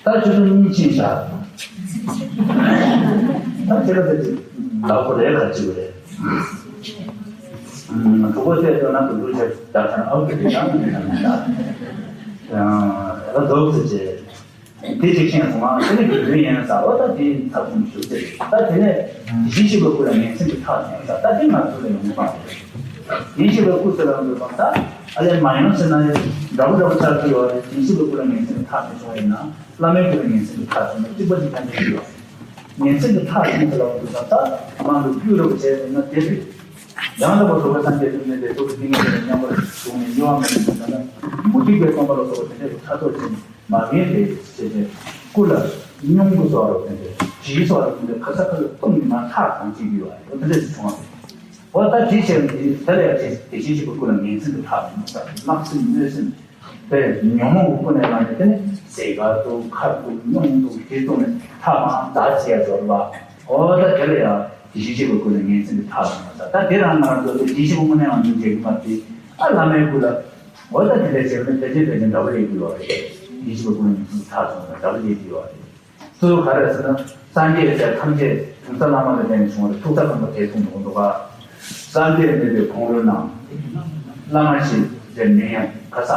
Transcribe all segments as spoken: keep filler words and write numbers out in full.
ད་ཆུ་ཚོད་གཉིས་ཕྱིན་བཞག་ད་ཁྱེད་རང་ཚོ་ལག་པ་རེད་ག་ཅིག་རེད། གྲོགས་པོ་བཤད་ཡོད་ན་དུ་འགྲོ་བྱས་ད་ཐང་ཨའུ་ཏི་རེད་ཡང་མི་ཤེས་ན་ད་ད་དོག་ཙི་བྱས། དེ་ཅིག་ཤེས་སོང་ང་དེ་ནི་དགེ་འདུན་ཡིན་ས་འོ་ད་དེ་ཚབ་ཚུམ་ཞུ་ཟེར། ད་དེ་ནས་དེ་བཞིན་གཤེགས་པའི་སྐུ་ལ་ངེས་འཛིན་གྱི་ཐག་བཅད་ས་ད་དེ་ང་ཚོ་ལ་ཡོང་གི་མ་རེད། དེ་བཞིན་གཤེགས་པའི་སྐུ་ཟེར་ལ་འདོད་པ་ད་ཨ་ལས་མ་ཡོང་ཟེར་ན་ཡང་འདྲ་པོ་འདྲ་པོ་ཆགས་ཀྱི་ཡོད་རེད། དེ་བཞིན་གཤེགས་པའི་སྐུ་ལ་ངེས་འཛིན་གྱི་ཐག་བཅད་སོང་བ་ཡིན་ན་བླ་མའི་སྐུ་ལ་ངེས་འཛིན་གྱི་ཐག་བཅད་ན་གཅིག་པ་གཅིག་རྐྱང་གཅིག་ཡོད་རེད། ངེས་འཛིན་གྱི་ཐག་བཅད་ཟེར་ལ་འདོད་ས་ད་མང་དུ་བསྐུལ་རོགས་བྱས་ཟེར་ན་དེ་རེད། ཡང་དག་པར་རྫོགས་པའི་སངས་རྒྱས་བཅོམ་ལྡན་འདས་ཐུགས་ཀྱི་ཏིང་ངེ་འཛིན་མཉམ་པར་བཟུང་ནས་གཡོ་བ་མེད་པའི་ཟེར་ན་མུ་སྟེགས་པའི་སྟོང་པ་ལ་སོགས་པ་དེ་འདྲའི་ཕྲག་དོག་ཅན། མ་ངེས་པའི་ཆེད་དུ་སྐུ་ལ་སྙོམས་པོ་སོགས་རབ་བསྟན་ཏེ་དྲི་སོགས་རབ་བསྟན་ཏེ་ཁ་ས་ཁ་ལ་གཏུམ་ནས་མ་ཐག་གང་བྱེད་ཀྱི་ཡོད་ཨ་ཡོད་དེ་འདྲ་ཞིག་བྱུང་བ་རེད། འོ་ད་དེ་བྱས་ཏེ་དེ་ལ་ཡང་དེ་དེ་བཞིན་གཤེགས་པའི་སྐུ་ལ་ངེས་འཛིན་གྱི་ཐག་ཏུ་མ་བཅད་དམག་སེམས་གནོད་སེམས་དེ་ཉོན་མོངས་ཀྱི་ཀུན་ནས་བསླངས་ནས་དེ་ནས་ཟས་དཀར་བཏུང་ཁ་བཏུང་སྙུང་བཏུང་དེ་བཏུང་ནས་ཐག་མ་ད་བཅད་ཡ་འགྲོ་བ། འོ་ད་དེ་ལ་ཡང་དེ་བཞིན་གཤེགས་པའི་སྐུ་ལ་ངེས་འཛིན་གྱི་ཐག་ཏུ་མ་བཅད་ད་དེ་རང་ང་རང་ཚོ་དེ་བཞིན་གཤེགས་པའི་སྐུ་ནས་ང་ཚོ་མཇལ་གྱི་མ་རེད། ཨ་བླ་མའི་སྐུ་ལ། འོ་ད་དེ་འདྲ་བྱས་ན་ཕལ་ཆེར་ཕལ་ཆེར་འདྲ་པོ་ཡིན་དགོས་པ་རེད། ཡིད་ཆེས་པ་ཀུན་ལ་ཉིན་མཚན་ཐག་བཅད་ན་འདྲ་པོ་ཡིན་དགོས་པ་རེད། སུ་ག་རེ་ཟེར་ན་སངས་རྒྱས་ཟེར་ཐམས་ཅད་དྲུང་རྩ་བླ་མ་ལ་བརྟེན་ནས་བྱུང་བ་རེད། ཐུགས་རྩ་ཁང་པ་དེ་མཚུངས་འདུག་འདུག་ག་སངས་རྒྱས་མེད་པའི་གོང་རོལ་ན། བླ་མ་ཞེས་ཟེར་མིང་ཡང་ག་ས།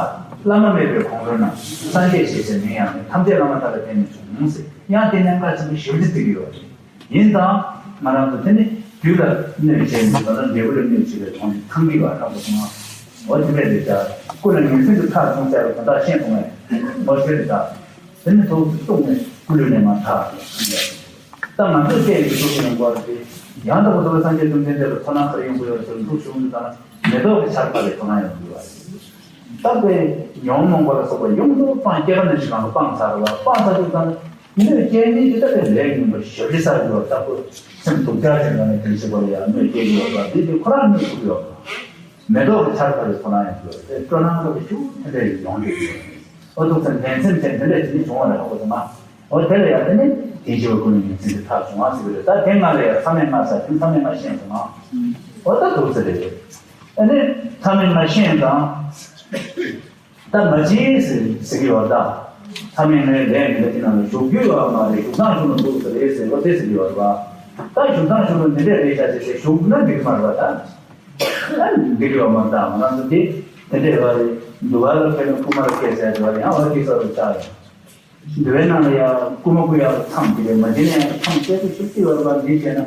བླ་མ་མེད་པའི་གོང་རོལ་ན། སངས་རྒྱས་ཞེས་ཟེར་མིང་ཡང་མེད། ཐམས་ཅད་བླ་མ་དག་ལ་བརྟེན་ནས་བྱུང་ཟེར། ཡང་དེ་ནས་བཀའ་ཆེན་པོ་ཞེ་པོ་ཅིག་བརྩི་གི་ཡོད་རེད། ཡིན་ཙང་ང་རང་ཚོ་དེ་ནི་རྒྱུད་ལ་གནོད་བྱས་ནས་ད་ལྟ་འབྲས་བུ་ལ་གནོད་བྱེད་པའི་དོན་དེ་ཚང་གི་བ་ལྷག་པ་སོང་ང་། འོ་དེ་འདྲ་རེད་ད། སྐུ་ལ་ངེས་འཛིན་གྱི་ཐག་བཅད་ཟེར་བ་དོན་དག་ཤེས་སོང་ངས། འོ་དེ་རེད་ད། དེ་ནི་ཐུགས་སུ་གཏུགས་ནས་སྐུ་ལུས་ནས་མར་ཐར། ད་ང་ཚོས་བལྟས་ཡོད་ཐུགས་སུ་ཡོང་གི་རེད། ཡང་དག་པར་རྫོགས་པའི་སངས་རྒྱས་བཅོམ་ལྡན་འདས་ལ་ཚོར་སྣང་ག་རེ་ཡོང་གི་ཡོད་རེད་ཟེར་ན་འདུག་ཞུ་འདུག་ད་ན་མེ་ཏོག་གི་ཆར་འབབ་པའི་ཚོར་སྣང་ཡོང་གི་ཡོད་རེད། རྟག་པའི་ཉོན་མོངས་པ་ལ་སོགས་པ་ཡོངས་སུ་སྤངས་སྐྱེ་རྒ་ན་འཆིའི་ལམ་ལ་སྤངས་ཚར་བ་སྤངས་ཚར་དུས་ཙམ་གནོད་སྐྱེལ་མཁན་དེ་ལྟ་བུའི་ལས་ངན་པ་ཞེ་པོ་ཅིག་བསགས་ཡོད་པ་ལྟ་བུ་སེམས་སྡུག་ཅག་ཅིག་ངང་ནས་དེ་བཞིན་པ་ལ་ཡང་གནོད་སྐྱེལ་གྱི་ཡོད་པ་འདི་དེ་ཁོ་རང་གནོད་ཐུབ་ཡོད་པ། མེ་ཏོག་གི་ཆར་འབབ་པའི་ཚོར་སྣང་ཡང་ཡོད་དེ་སྤྲོ་སྣང་འདྲ་བོ་ཞེ་པོ་དེ་འདྲ་ཡོང་གི་ཡོད། ཨོ་ཐུགས་སེམས་ལྡན་སེམས་ཅན་དེ་འདྲ་ཞིག་ནི་བྱུང་བ་ལ་ཧ་གོ་ཐུབ་མ། ཨོ་དེ་ལ་ཡང་དེ་ནི་དེ་བཞིན་གཤེགས་པ་ཀུན་ལ་ངེས་འཛིན་གྱི་ཐག་བཅད་པ་ཟེར་གི་རེད། ད་དེ་སྔ་ལ་ཡང་མཚམས་མེད་ལྔ་ཟེར་དེ་མཚམས་མེད་ལྔ་ཤེས་སོང་ང་། ཨོ་ད་འདུག་ཟེར་རེད། ཨ་ནི་མཚམས་མེད་ལྔ་ཤེས་དང་། ད་མ་བྱེད་ཟེར་ཟེར་གྱི་ཡོད་ད། མཚམས་མེད་ལྔའི་ལས་མི་འདྲ་དེ་ནང་ལ་ཞུགས་རྒྱུ་ཡོད་མ་རེད། བཞུགས་སྟངས་བཞུགས་ན་འདུག་ཟེར་རེད་ཟེར་བ་དེ་ཟེར་གྱི་ཡོད་རེད་པ། ད་བཞུགས་སྟངས་བཞུགས་ན་འདི་འདྲས་རེད་ཤག་ཟེར་ཏེ་བཞུགས་ན་འགྲིག་གི་མ་རེད་པ་ད། ཨ་འགྲིག་གི་ཡོད་མ་རེད་ད། ང་རང་ཚོ་དེ་དེ་འདྲས་བ་རེད། འདུལ་བ་ལ་ཁེལ་ན་རྐུན་མ་ལ་ཁེལ་ཟེར་དེ་བ་རེད། ཡང་བ་དེ་ས་རུ་ཆགས་ཡོད། འདུལ་བའི་ནང་ལ་ཡང་རྐུན་མ་རྐུ་ཡག་ལ་མཚམས་ཅིག་རེད། མ་བྱིན་ན་ཡང་མཚམས་གསལ་པོ་ཞིག་ཅིག་ཡོད་རེད་པ། འདི་བྱས་ན་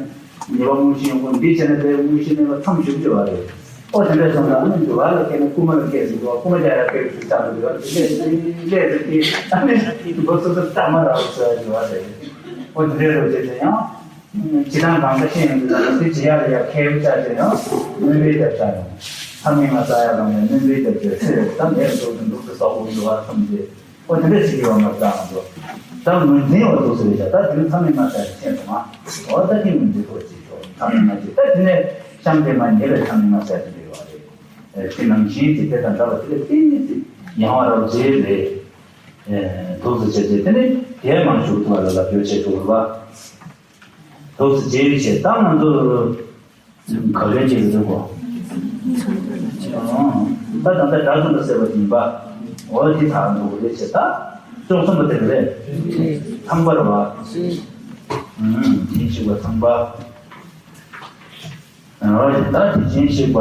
ཉེས་པ་དངོས་གཞི་ཡོང་གི། འདི་བྱས་ན་དེ་དངོས་གཞི་མེད་པ་མཚམས་ཞིག་ཅིག་ཡོད་རེད། ཨོ་དེ་འདྲ་སོང་ཙང་ཨ་ནི་འདུལ་བ་ལ་སྐྱེས་ན་རྐུན་མ་ལ་སྐྱེས་ཟེར་འདུག་པ། རྐུན་མ་རྒྱག་ཡག་སྐད་ཆ་ཆགས་འདུག་ཡོད་རེད། དེ་འདྲས་ལས་རེད་དེ། ཨ་ནི་མགོ་སོ་སོ་སྐྲག་མ་རག་ཟེར་ཡོད་རེད། ཨོ་དེ་འདྲས་རེད་བྱས་ཏེ་ཡང་། ཇི་ལྟར་གང་འདྲ་ཤེས་ཡོང་དུས་ཙམ་ལ་དེ་ཇི་ཡག་ལ་ཡག་ཁེ་བོ་ཆགས་ཏེ་ཡང་སྨོན་པའི་རྒྱབ་ཆགས་ཡོང་། ཚང་མས་ང་ས་ཡག་ལ་ནས་སྨོན་པའི་རྒྱབ་ཆགས་ཚེ་རབས་ཙམ་ལས་འགྲོ་དུ་འདུག་ཏུ་སོག་པོ་འདུག་བ་བསམ་སྟེ། ཨོ་དེ་འདྲ་ཞིག་ཡོད་མ་རེད་ད་ང་ཚོ། ད་ངོས་འཛིན་འོ་འདུག་ཟེར་བྱ་ད་དེ་ཚང་མས་མ་ཟེར་ཤེས་སོང་ང་། འོ་ད་དེ་ངོས་འཛིན་ཐོག་ཅིག་ཆོག་ཚང་མས་མ་བྱེད་ད་དེ་ནས་གཤམ་དེ་མ་ཉེ་བའི་ཚང་མས་མ་ཟེར་དེ་འདྲ་ཡོད་རེད། དེ་ནང་བཞིན་དེ་དེ་དང་འདྲ་བ་དེ་ལས་ཏིག་ཙམ་ཡང་བ་རབ་རྗེས་རེད། འདུག་ཟེར་བྱས་ཏེ་དེ་ནས་དེ་མང་ཤོས་ཐུབ་པ་ལ་ལབ་ཡོད་བྱས་ཆོག་རེད་བ། ཐུགས་སུ་རྗེས་བྱེད་དང་ང་ཚོ་ག་ལེན་བྱེད་ཀྱི་འདུག་གོ། ད་ད་ལྟ་དགྲ་བཅོམ་པ་ཟེར་བ་ཡིན་པ། འོ་དེ་ཐག་འདུག་རེད་བྱེད་ད། བཅུ་གསུམ་པ་དེ་རེད། ཚངས་པ་རེད་བ། དེ་བཞིན་གཤེགས་པ་ཚངས་པ། འོ་དེ་ད་དེ་བཞིན་གཤེགས་པ་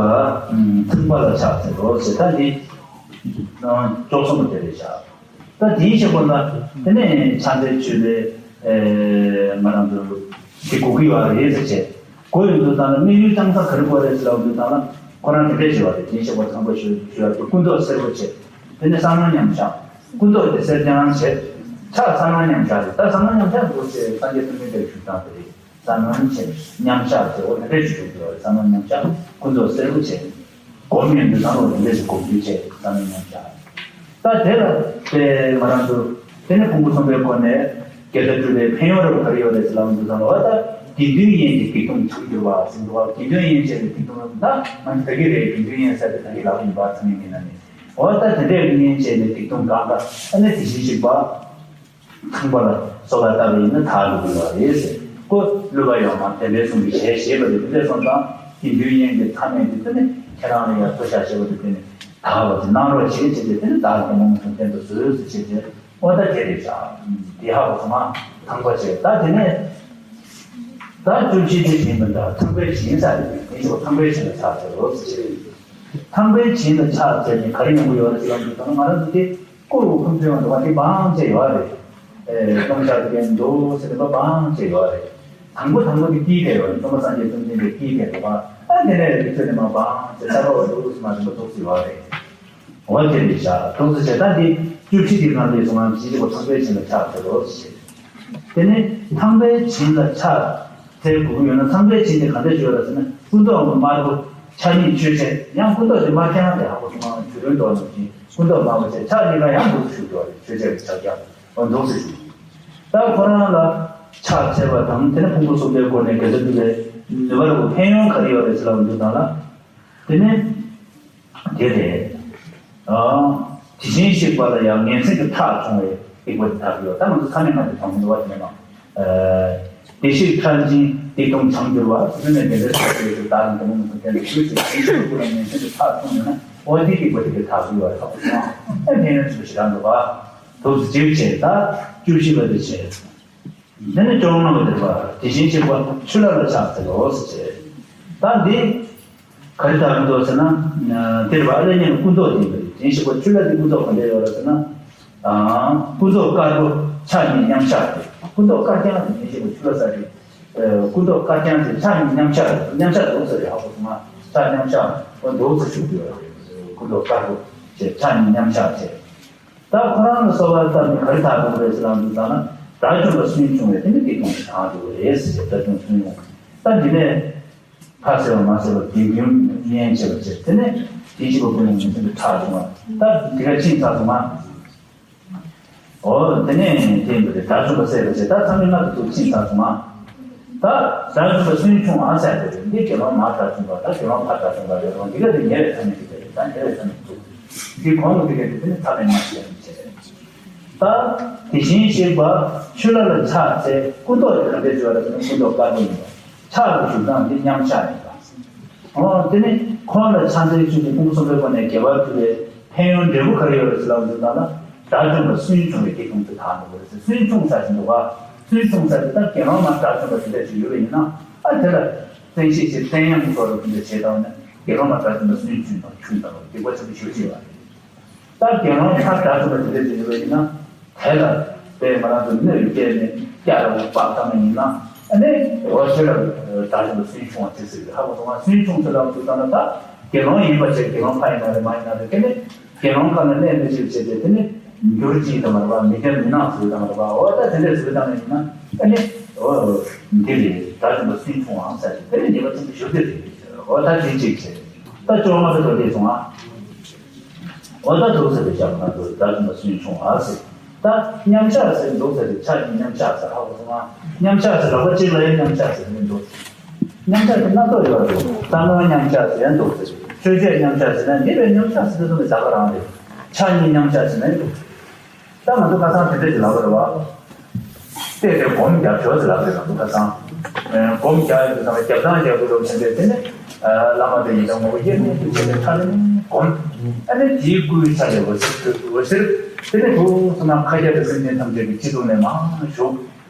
ཚངས་པ་ལ་ཕྱག་འཚལ་ལོ་ཟེར་ད་འདི། བཅུ་གསུམ་པ་དེ་རེད་བྱ། ད་དེའི་ཞབས་པ་ལ་དེ་ནས་ཕྱག་འཚལ་མཆོད་པའི་ང་རང་ཚོ་དེ་དགོས་ཀྱི་ཡོད་རེད་ཟེར་བྱས། དགོས་ཡོད་དུས་ཙང་ལ་དམིགས་ཡུལ་བཅང་ས་ག་རེ་དགོས་རེད་ཟེར་ལབ་དུས་ཙང་ལ་ཁོ་རང་དེ་འདྲས་བྱས་པ་རེད། དེའི་ཞབས་པ་ཚངས་པ་ཞུ་ཞུ་ཡག་གི་སྐུ་མདོག་སེར་པོ་བྱས། དེ་ནས་གསང་སྔགས་མཉམ་བཞག་སྐུ་མདོག་དེ་སེར་རྐྱང་བྱས། ཕྱག་གསང་སྔགས་མཉམ་བཞག་རེད། ད་གསང་སྔགས་མཉམ་བཞག་དགོས་ཟེར་སངས་རྒྱས་བཅོམ་ལྡན་འདས་ཞུ་སྟངས་དེ་རེད། གསང་སྔགས་བྱས་མཉམ་བཞག་ཟེར་འོ་དེ་འདྲས་ཞུ་དགོས་རེད། གསང་སྔགས་མཉམ་བཞག་སྐུ་མདོག་སེར་པོ་བྱས། སྒོམ་ཡོང་དུས་ཙམ་ལ་དེ་འདྲས་ཞིག་སྒོམ་རྒྱུ་བྱས་བསམ་མིན་ཡང་བྱ། ད་དེ་ལ་དེ་ང་རང་ཚོ་དེ་ནས་ཕུང་པོ་གསུམ་པའི་སྒོ་ནས་དགེ་ལྡན་སྤྲུལ་པའི་ཕན་ཡོན་རབ་ག་རེ་ཡོད་རེད་ཟེར་ལབ་དུས་ཙམ་ལ་བ་ད་དགེ་འདུན་དབྱེན་གྱི་སྡིག་ལྟུང་མཚམས་སྦྱོར་བ་ཟེར་འདུག་བ། དགེ་འདུན་དབྱེན་བྱས་པའི་སྡིག་ལྟུང་ད་ང་ཚོ་ད་གི་རེད། དགེ་འདུན་དབྱེན་ཟེར་ཏེ་ད་གི་ལབ་ཡིན་པ་ཚང་མས་མིན་ན་ནི་བ་ད་དེ་འདྲའི་དབྱེན་བྱས་པའི་སྡིག་ལྟུང་གང་ག་ཨ་ནི་དེ་བཞིན་གཤེགས་པ། ཚངས་པ་ལ་གསོལ་བ་བཏབ་པ་ཡིན་ན་ཐག་འགྲོ་གི་ཡོད་རེད་ཟེར། ཁོ་བསླུ་བ་ཡོད་མ་དེ་འདྲའི་གསུང་གི་ཞལ་བཞེས་པ་རེད། དེ་འདྲའི་གསུང་ཙང་དགེ་འདུན་དབྱེན་གྱི་མཚམས་མེད་དེ་དེ་ནི་ཁྱེད་རང་ལ་ཡང་ཐུགས་ཤ་བཞེས་པ་དེ་དེ་ནི་དག་པ་དེ་གནང་རོགས་བྱེད་ཅེས་དེ་དེ་ནི་བདག་གི་མང་ཚོགས་སྟེང་དུ་བཟོས་སུ་བྱེད་ཅེས། ཨོ་ད་དེ་རེད་ཤག་དེ་ཧ་གོ་སོང་ང་། ཐང་པ་བྱས། ད་དེ་ནས་ད་བཅུ་བཞི་དེ་བྱིན་པ་འདྲ། ཐང་པས་བྱིན་ས་རེད། དེ་ཚོ་ཐང་པས་བྱིན་ལ་ཕྱག་འཚལ་ལོ་ཟེར་བྱས། ཐང་པས་བྱིན་ལ་ཕྱག་འཚལ་ནས་ག་རེ་ཡོང་གི་ཡོད་རེད་ཟེར་ལབ་དུས། ད་ང་རང་ཚོ་དེ་སྐུ་རུ་ཁུངས་བཙུན་བ་འདུག་བ། དེ་བང་བྱས་ཡོད་རེད། ཨེ་ལྟུང་བཤགས་དེ་གན་འདུག་ཟེར་ནས་བང་བྱས་ཡོད་རེད། དང་པོ་དང་པོ་དེ་དཀྱིལ་དེ་ཡོད་རེད། སྟོན་པ་སངས་རྒྱས་བཅོམ་ལྡན་འདས་དཀྱིལ་དེ་འདུག་བ། ཨ་དེ་ནས་རིགས་ཚོད་ནས་མ་བང་བྱས་ས་རོགས་འདུག་ཟེར་མ་རིམ་པ་འདུག་ཟེར་ཡོད་རེད། འོ་དེ་རེད་ཤག་ཐུགས་རྗེ་ཆེ། ད་འདི་བཅུ་བཞི་དེ་གང་དེ་སོང་ང་། ཅི་ཞིག་གོ། ཐང་པས་བྱིན་ལ་ཕྱག་འཚལ་ལོ་ཞེས། དེ་ནས་ཐང་པས་བྱིན་ལ་ཕྱག་འཚལ་དགོས་ཀྱི་ཡོད་ན། ཐང་པས་བྱིན་དེ་ག་འདྲ་ཞིག་ཡོད་རེད་ཟེར་ན། སྐུ་མདོག་དམར་པོ་ཕྱག་གཉིས་མཆོད་བྱེད། ཡང་སྐུ་མདོག་དེ་དམར་རྐྱང་དེ་ཧ་གོ་སོང་ང་། དུས་རོལ་མདོག་ནང་བཞིན་སྐུ་མདོག་དམར་པོ་བྱས། ཕྱག་གཉིས་ཀ་ཡང་འདུག་ཞུ་གི་ཡོད་རེད། མཆོད་བྱེད་ཀྱི་ཕྱག་རྒྱ་འོ་འདུག་ཟེར་ཞུ། ད་ཁོ་རང་ལ་ཕྱག་འཚལ་བ་དང་། དེ་ནས་ཕུང་པོ་གསུམ་པའི་སྒོ་ནས་དགེ་རྩ་སྒྲུབ་པའི་ནུས་པ་ལ་ཕན་ཡོན་ག་རེ་ཡོད་རེད་ཟེར་ལབ་འདུག་དང་ལ། དེ་ནས་དེ་རེད། ཨ། དེ་བཞིན་གཤེགས་པ་ལ་ཡང་ངན་སེམས་ཀྱི་ཐག་བཅོམ་པའི་སྡིག་པ་དེ་དག་ཡོད། ད་ང་ཚོ་ཚང་མས་ང་ཚོ་མཐོང་གི་འདུག་བ། དེ་ནས་མ། ཨ། བདེ་གཤེགས་ཁྲག་འབྱིན་སྡིག་ལྟུང་བྱང་གྱུར་པ། སུ་ནས་དེ་འདྲའི་ཐག་བཅད་དུ་བདག་ནི་དེ་མོ་མི་འདུག་དེ་ནས་ཆོས་ཀྱི་དེ་བཞིན་སྐུ་ལ་ངན་སེམས་ཀྱི་ཐག་བཅོམ་ཡོད་ན། འོ་དེ་སྡིག་པ་དེ་གའི་ཐག་གཅོད་པ་རེད། ཁ་ཕོ་སོང་ཨ། ཨེ་ཕན་ཡོན་ཆེ་བ་ཞེ་དྲག་འདུག་ག། དུས་སུ་འཇིགས་བྱེད། ད་བཅུ་བཞི་པ་དེ་བྱེད། དེ་ནས་བཅོ་ལྔ་པ་དེ་རེད་པ། དེ་བཞིན་གཤེགས་པ་ཆུ་ལྷ་ལ་ཕྱག་འཚལ་ལོ་ཟེར་བྱས། ད་འདི་ག་རེ་ལྟར་འདུག་ཟེར་ན། དེ་རེད་པ། ཨ་ལས་ངན་སྐུ་མདོག་དེ་ཡིན་པ་རེད། དེ་བཞིན་གཤེགས་པ་ཆུ་ལྷ་དེ་སྐུ་མདོག་ག་འདྲ་ཡོད་རེད་ཟེར་ན། ཨ། སྐུ་མདོག་དཀར་པོ་ཕྱག་གཉིས་མཉམ་བཞག་རེད། སྐུ་མདོག་དཀར་རྐྱང་དེ་བཞིན་གཤེགས་པ་ཆུ་ལྷ་ས་རེད། ཨ། སྐུ་མདོག་དཀར་རྐྱང་དེ་ཕྱག་གཉིས་མཉམ་བཞག་རེད། མཉམ་བཞག་འདུག་ཟེར་རེད། ཧ་གོ་སོང་ང་། ཕྱག་མཉམ་བཞག་འོ་འདུག་ཟེར་ཞུ་གི་ཡོད་རེད། སྐུ་མདོག་དཀར་པོ་བྱས། ཕྱག་གཉིས་མཉམ་བཞག་བྱས། ད་ཁོ་རང་ལ་གསོལ་བ་བཏབ་ནས་ག་རེ་ཐག་གཅོད་རེད་ཟེར་ལབ་དུས་ཙང་ན། དགྲ་བཅོམ་པ་སུན་ཕྱུང་བས་དེ་ནི་སྡིག་ལྟུང་དེ་དག་འགྲོ་གི་རེད་ཟེར། དགྲ་བཅོམ་སུན་ཕྱུང་། ད་འདི་ནས་ཕར་གསལ་བ་མར་གསལ་བ་དགེ་འདུན་གཉེན་བྱེད་པ་བྱེད། དེ་ནས་དེ་བཞིན་གཤེགས་པ་ཀུན་ལས་ངན་སེམས་ཀྱི་ཐག་བཅོམ་པ། ད་དེ་ག་ཕྱིན་ཚར་སོང་ང་། འོ་དེ་ནས་དེ་ཡིན་པ་རེད། དགྲ་བཅོམ་པ་བསད་པ་བྱེད། ད་ཚང་མས་སྔ་དུ་ཚུར་ཕྱིན་ཚར་སོང་ང་། ད་དགྲ་བཅོམ་པ་སུན་ཕྱུང་བ་ཟེར་དེ་རེད། འདི་དགེ་སློང་མར་དགྲ་བཅོམ་པ། ད་དགེ་སློང་ཕར་དགྲ་བཅོམ་པ་རེད་རུང་། འདི་ག་དེ་ཉེ་བའི་མཚམས་ནས་ཞུ་གི་རེད། ད་ཉེ་བའི་མཚམས་ནས་འདུག་འདི་གོང་གི་དེ་ག་དེ་དེ་ནི་མཚམས་ནས་མ་ཞུ་ཡ་མི་བྱེད་རེད། ད་དེ་བཞིན་གཤེགས་པ་ཆུ་ལྷ་ལ་ཕྱག་འཚལ། སྐུ་མདོག་དེ་ག་འདྲ་བྱས་པ་རེད་ཟེར་ན། སྐུ་མདོག་དཀར་པོ་ཡིན་པ། ཕྱག་གི་བཞུགས་སྟངས་འདི་མཉམ་གཞག་ཡིན་པ། འོ་དེ་ནི་ཁོང་ལ་ཕྱག་འཚལ་ཞུས་ཏེ་ཕུང་པོ་གསུམ་པའི་སྒོ་ནས་དགེ་བ་ཕུལ་བའི་ཕན་ཡོན་འབྲས་བུ་ག་རེ་ཡོད་རེད་ཟེར་ལབ་དུས་ཙང་ན། དགྲ་བཅོམ་པ་སུན་ཕྱུང་བའི་སྡིག་ལྟུང་དེ་དག་འགྲོ་གི་རེད་ཟེར། སུན་ཕྱུང་ས་ཞིག་འདུག་ག། སུན་ཕྱུང་ས་དེ་ད་དགེ་སློང་མ་དགྲ་བཅོམ་པ་དེ་འདྲ་ཞིག་ཡོད་པ་ཡིན་ན། ཨ་དེ་ལ་བཙན་ཤེད་ཀྱིས་བཙན་གཡེམ་སོགས་ལ་དེ་འདྲ་བྱེད་སྟངས་ནི་དགེ་སློང་མ་དགྲ་བཅོམ་པ་སུན་ཕྱུང་དང་ཕྱུང་དང་སྡིག་པ་ཆེན་པོ་ཞེ་པོ་ཅིག་ཡོད་པ་རེད། ད་དགེ་སློང་ཕར་དགྲ་བཅོམ་པ་དེ་འདྲ་ཅིག་ཡོད་པ་ཡིན་ན། དེ་ལ་དཔེ་ང་རང་ཚོ་གནོད་སྐྱེལ་ནས་སྐྱ་ར་བོ་སྤགས་བཏང་བ་ཡིན་ན། ཨ་ནི་འོ་དེ་ལ་དགྲ་བཅོམ་པ་སུན་ཕྱུང་བ་ཅིག་ཟེར་གི་རེད། ཧ་གོ་སོང་ང་། སུན་ཕྱུང་ཟེར་ལབ་དུས་ཙང་ན། ད་དགེ་སློང་ཡིན་པ་བྱས། དགེ་སློང་ཕ་ཡིན་ན་རེད། མ་ཡིན་ན་རེད། དེ་ནི་དགེ་སློང་ཁ་ལ་གནས་མི་བྱེད་བྱས་ཏེ། དེ་ནི་འགྱུར་གྱིས་དང་རེད་པ། མི་བརྒྱབ་མི་ནག་ཟེར་དང་རེད་པ། འོ་ད་དེ་འདྲས་ཟེར་དང་ཡིན་ན། ཨ་ནི་འོ་འདི་རེད། དགྲ་བཅོམ་པ་སུན་ཕྱུང་བའམ་ཟེར་ཏེ། དེ་ནི་ཉེས་པ་ཆེན་པོ་ཞེ་པོ་ཅིག་རེད། འོ་ད་དེ་གཅིག་བྱས། ད་བཅོ་ལྔ་པ་དེ་འདྲས་སོང་ང་། འོ་ད་འདུག་ཟེར་ཏེ་བཞག་ན་འདུག་དགྲ་བཅོམ་པ་སུན་ཕྱུང་བ་ཟེར། ད་མཉམ་གཞག་ཟེར་འདུག་ཟེར་ཏེ། ཕྱག་གཉིས་མཉམ་གཞག་ཟེར། ཧ་གོ་སོང་ང་། མཉམ་གཞག་ཟེར་ལབ་པ་གཅིག་ལ་ཡང་མཉམ་གཞག་ཟེར་ནས་འདུག་མཉམ་གཞག་དེ་སྣ་ཚོགས་ཡོད་རེད། བསམ་བློ་མཉམ་གཞག་ཟེར་ཡང་འདུག་ཟེར། ཆོས་སྤྱོད་མཉམ་གཞག་ཟེར་ན། འདི་བས་མཉམ་གཞག་ཟེར་དུས་ཙམ་པའི་ད་ག་རང་རེད། ཕྱག་གཉིས་མཉམ་གཞག་ཟེར་ན་ཡང་འདུག་ད་ང་ཚོ་ཁ་སང་དེ་འདྲ་ཞིག་ལབ་པ་རེད་བ། བལྟས་ཏེ་སྒོམ་རྒྱབ་ཆོག་ཟེར་ལབ་རེད། ང་ཚོ་ཁ་སང་། ཨ། སྒོམ་རྒྱག་ཡོང་དུས་ཙམ་པ་རྒྱབ་ཐང་རྒྱག་དགོས་རེད་བསམ་པས། དེ་ནས་ཨ། བླ་མ་དེ་ཡི་དམ་ངོ་བོ་དབྱེར་མེད་དུ་བྱས་ཏེ་མཐའ་ནས་སྒོམ། ཨ་ནི་དེའི་སྐུའི་ཆ་ལས་འོད་ཟེར་འོད་ཟེར། དེ་ནས་འོ་ཙམ་མཁའ་ཁྱབ་ཀྱི་སེམས་ཅན་ཐམས་ཅད་ཀྱི་སྤྱི་གཙུག་ནས་མར་ཞུགས།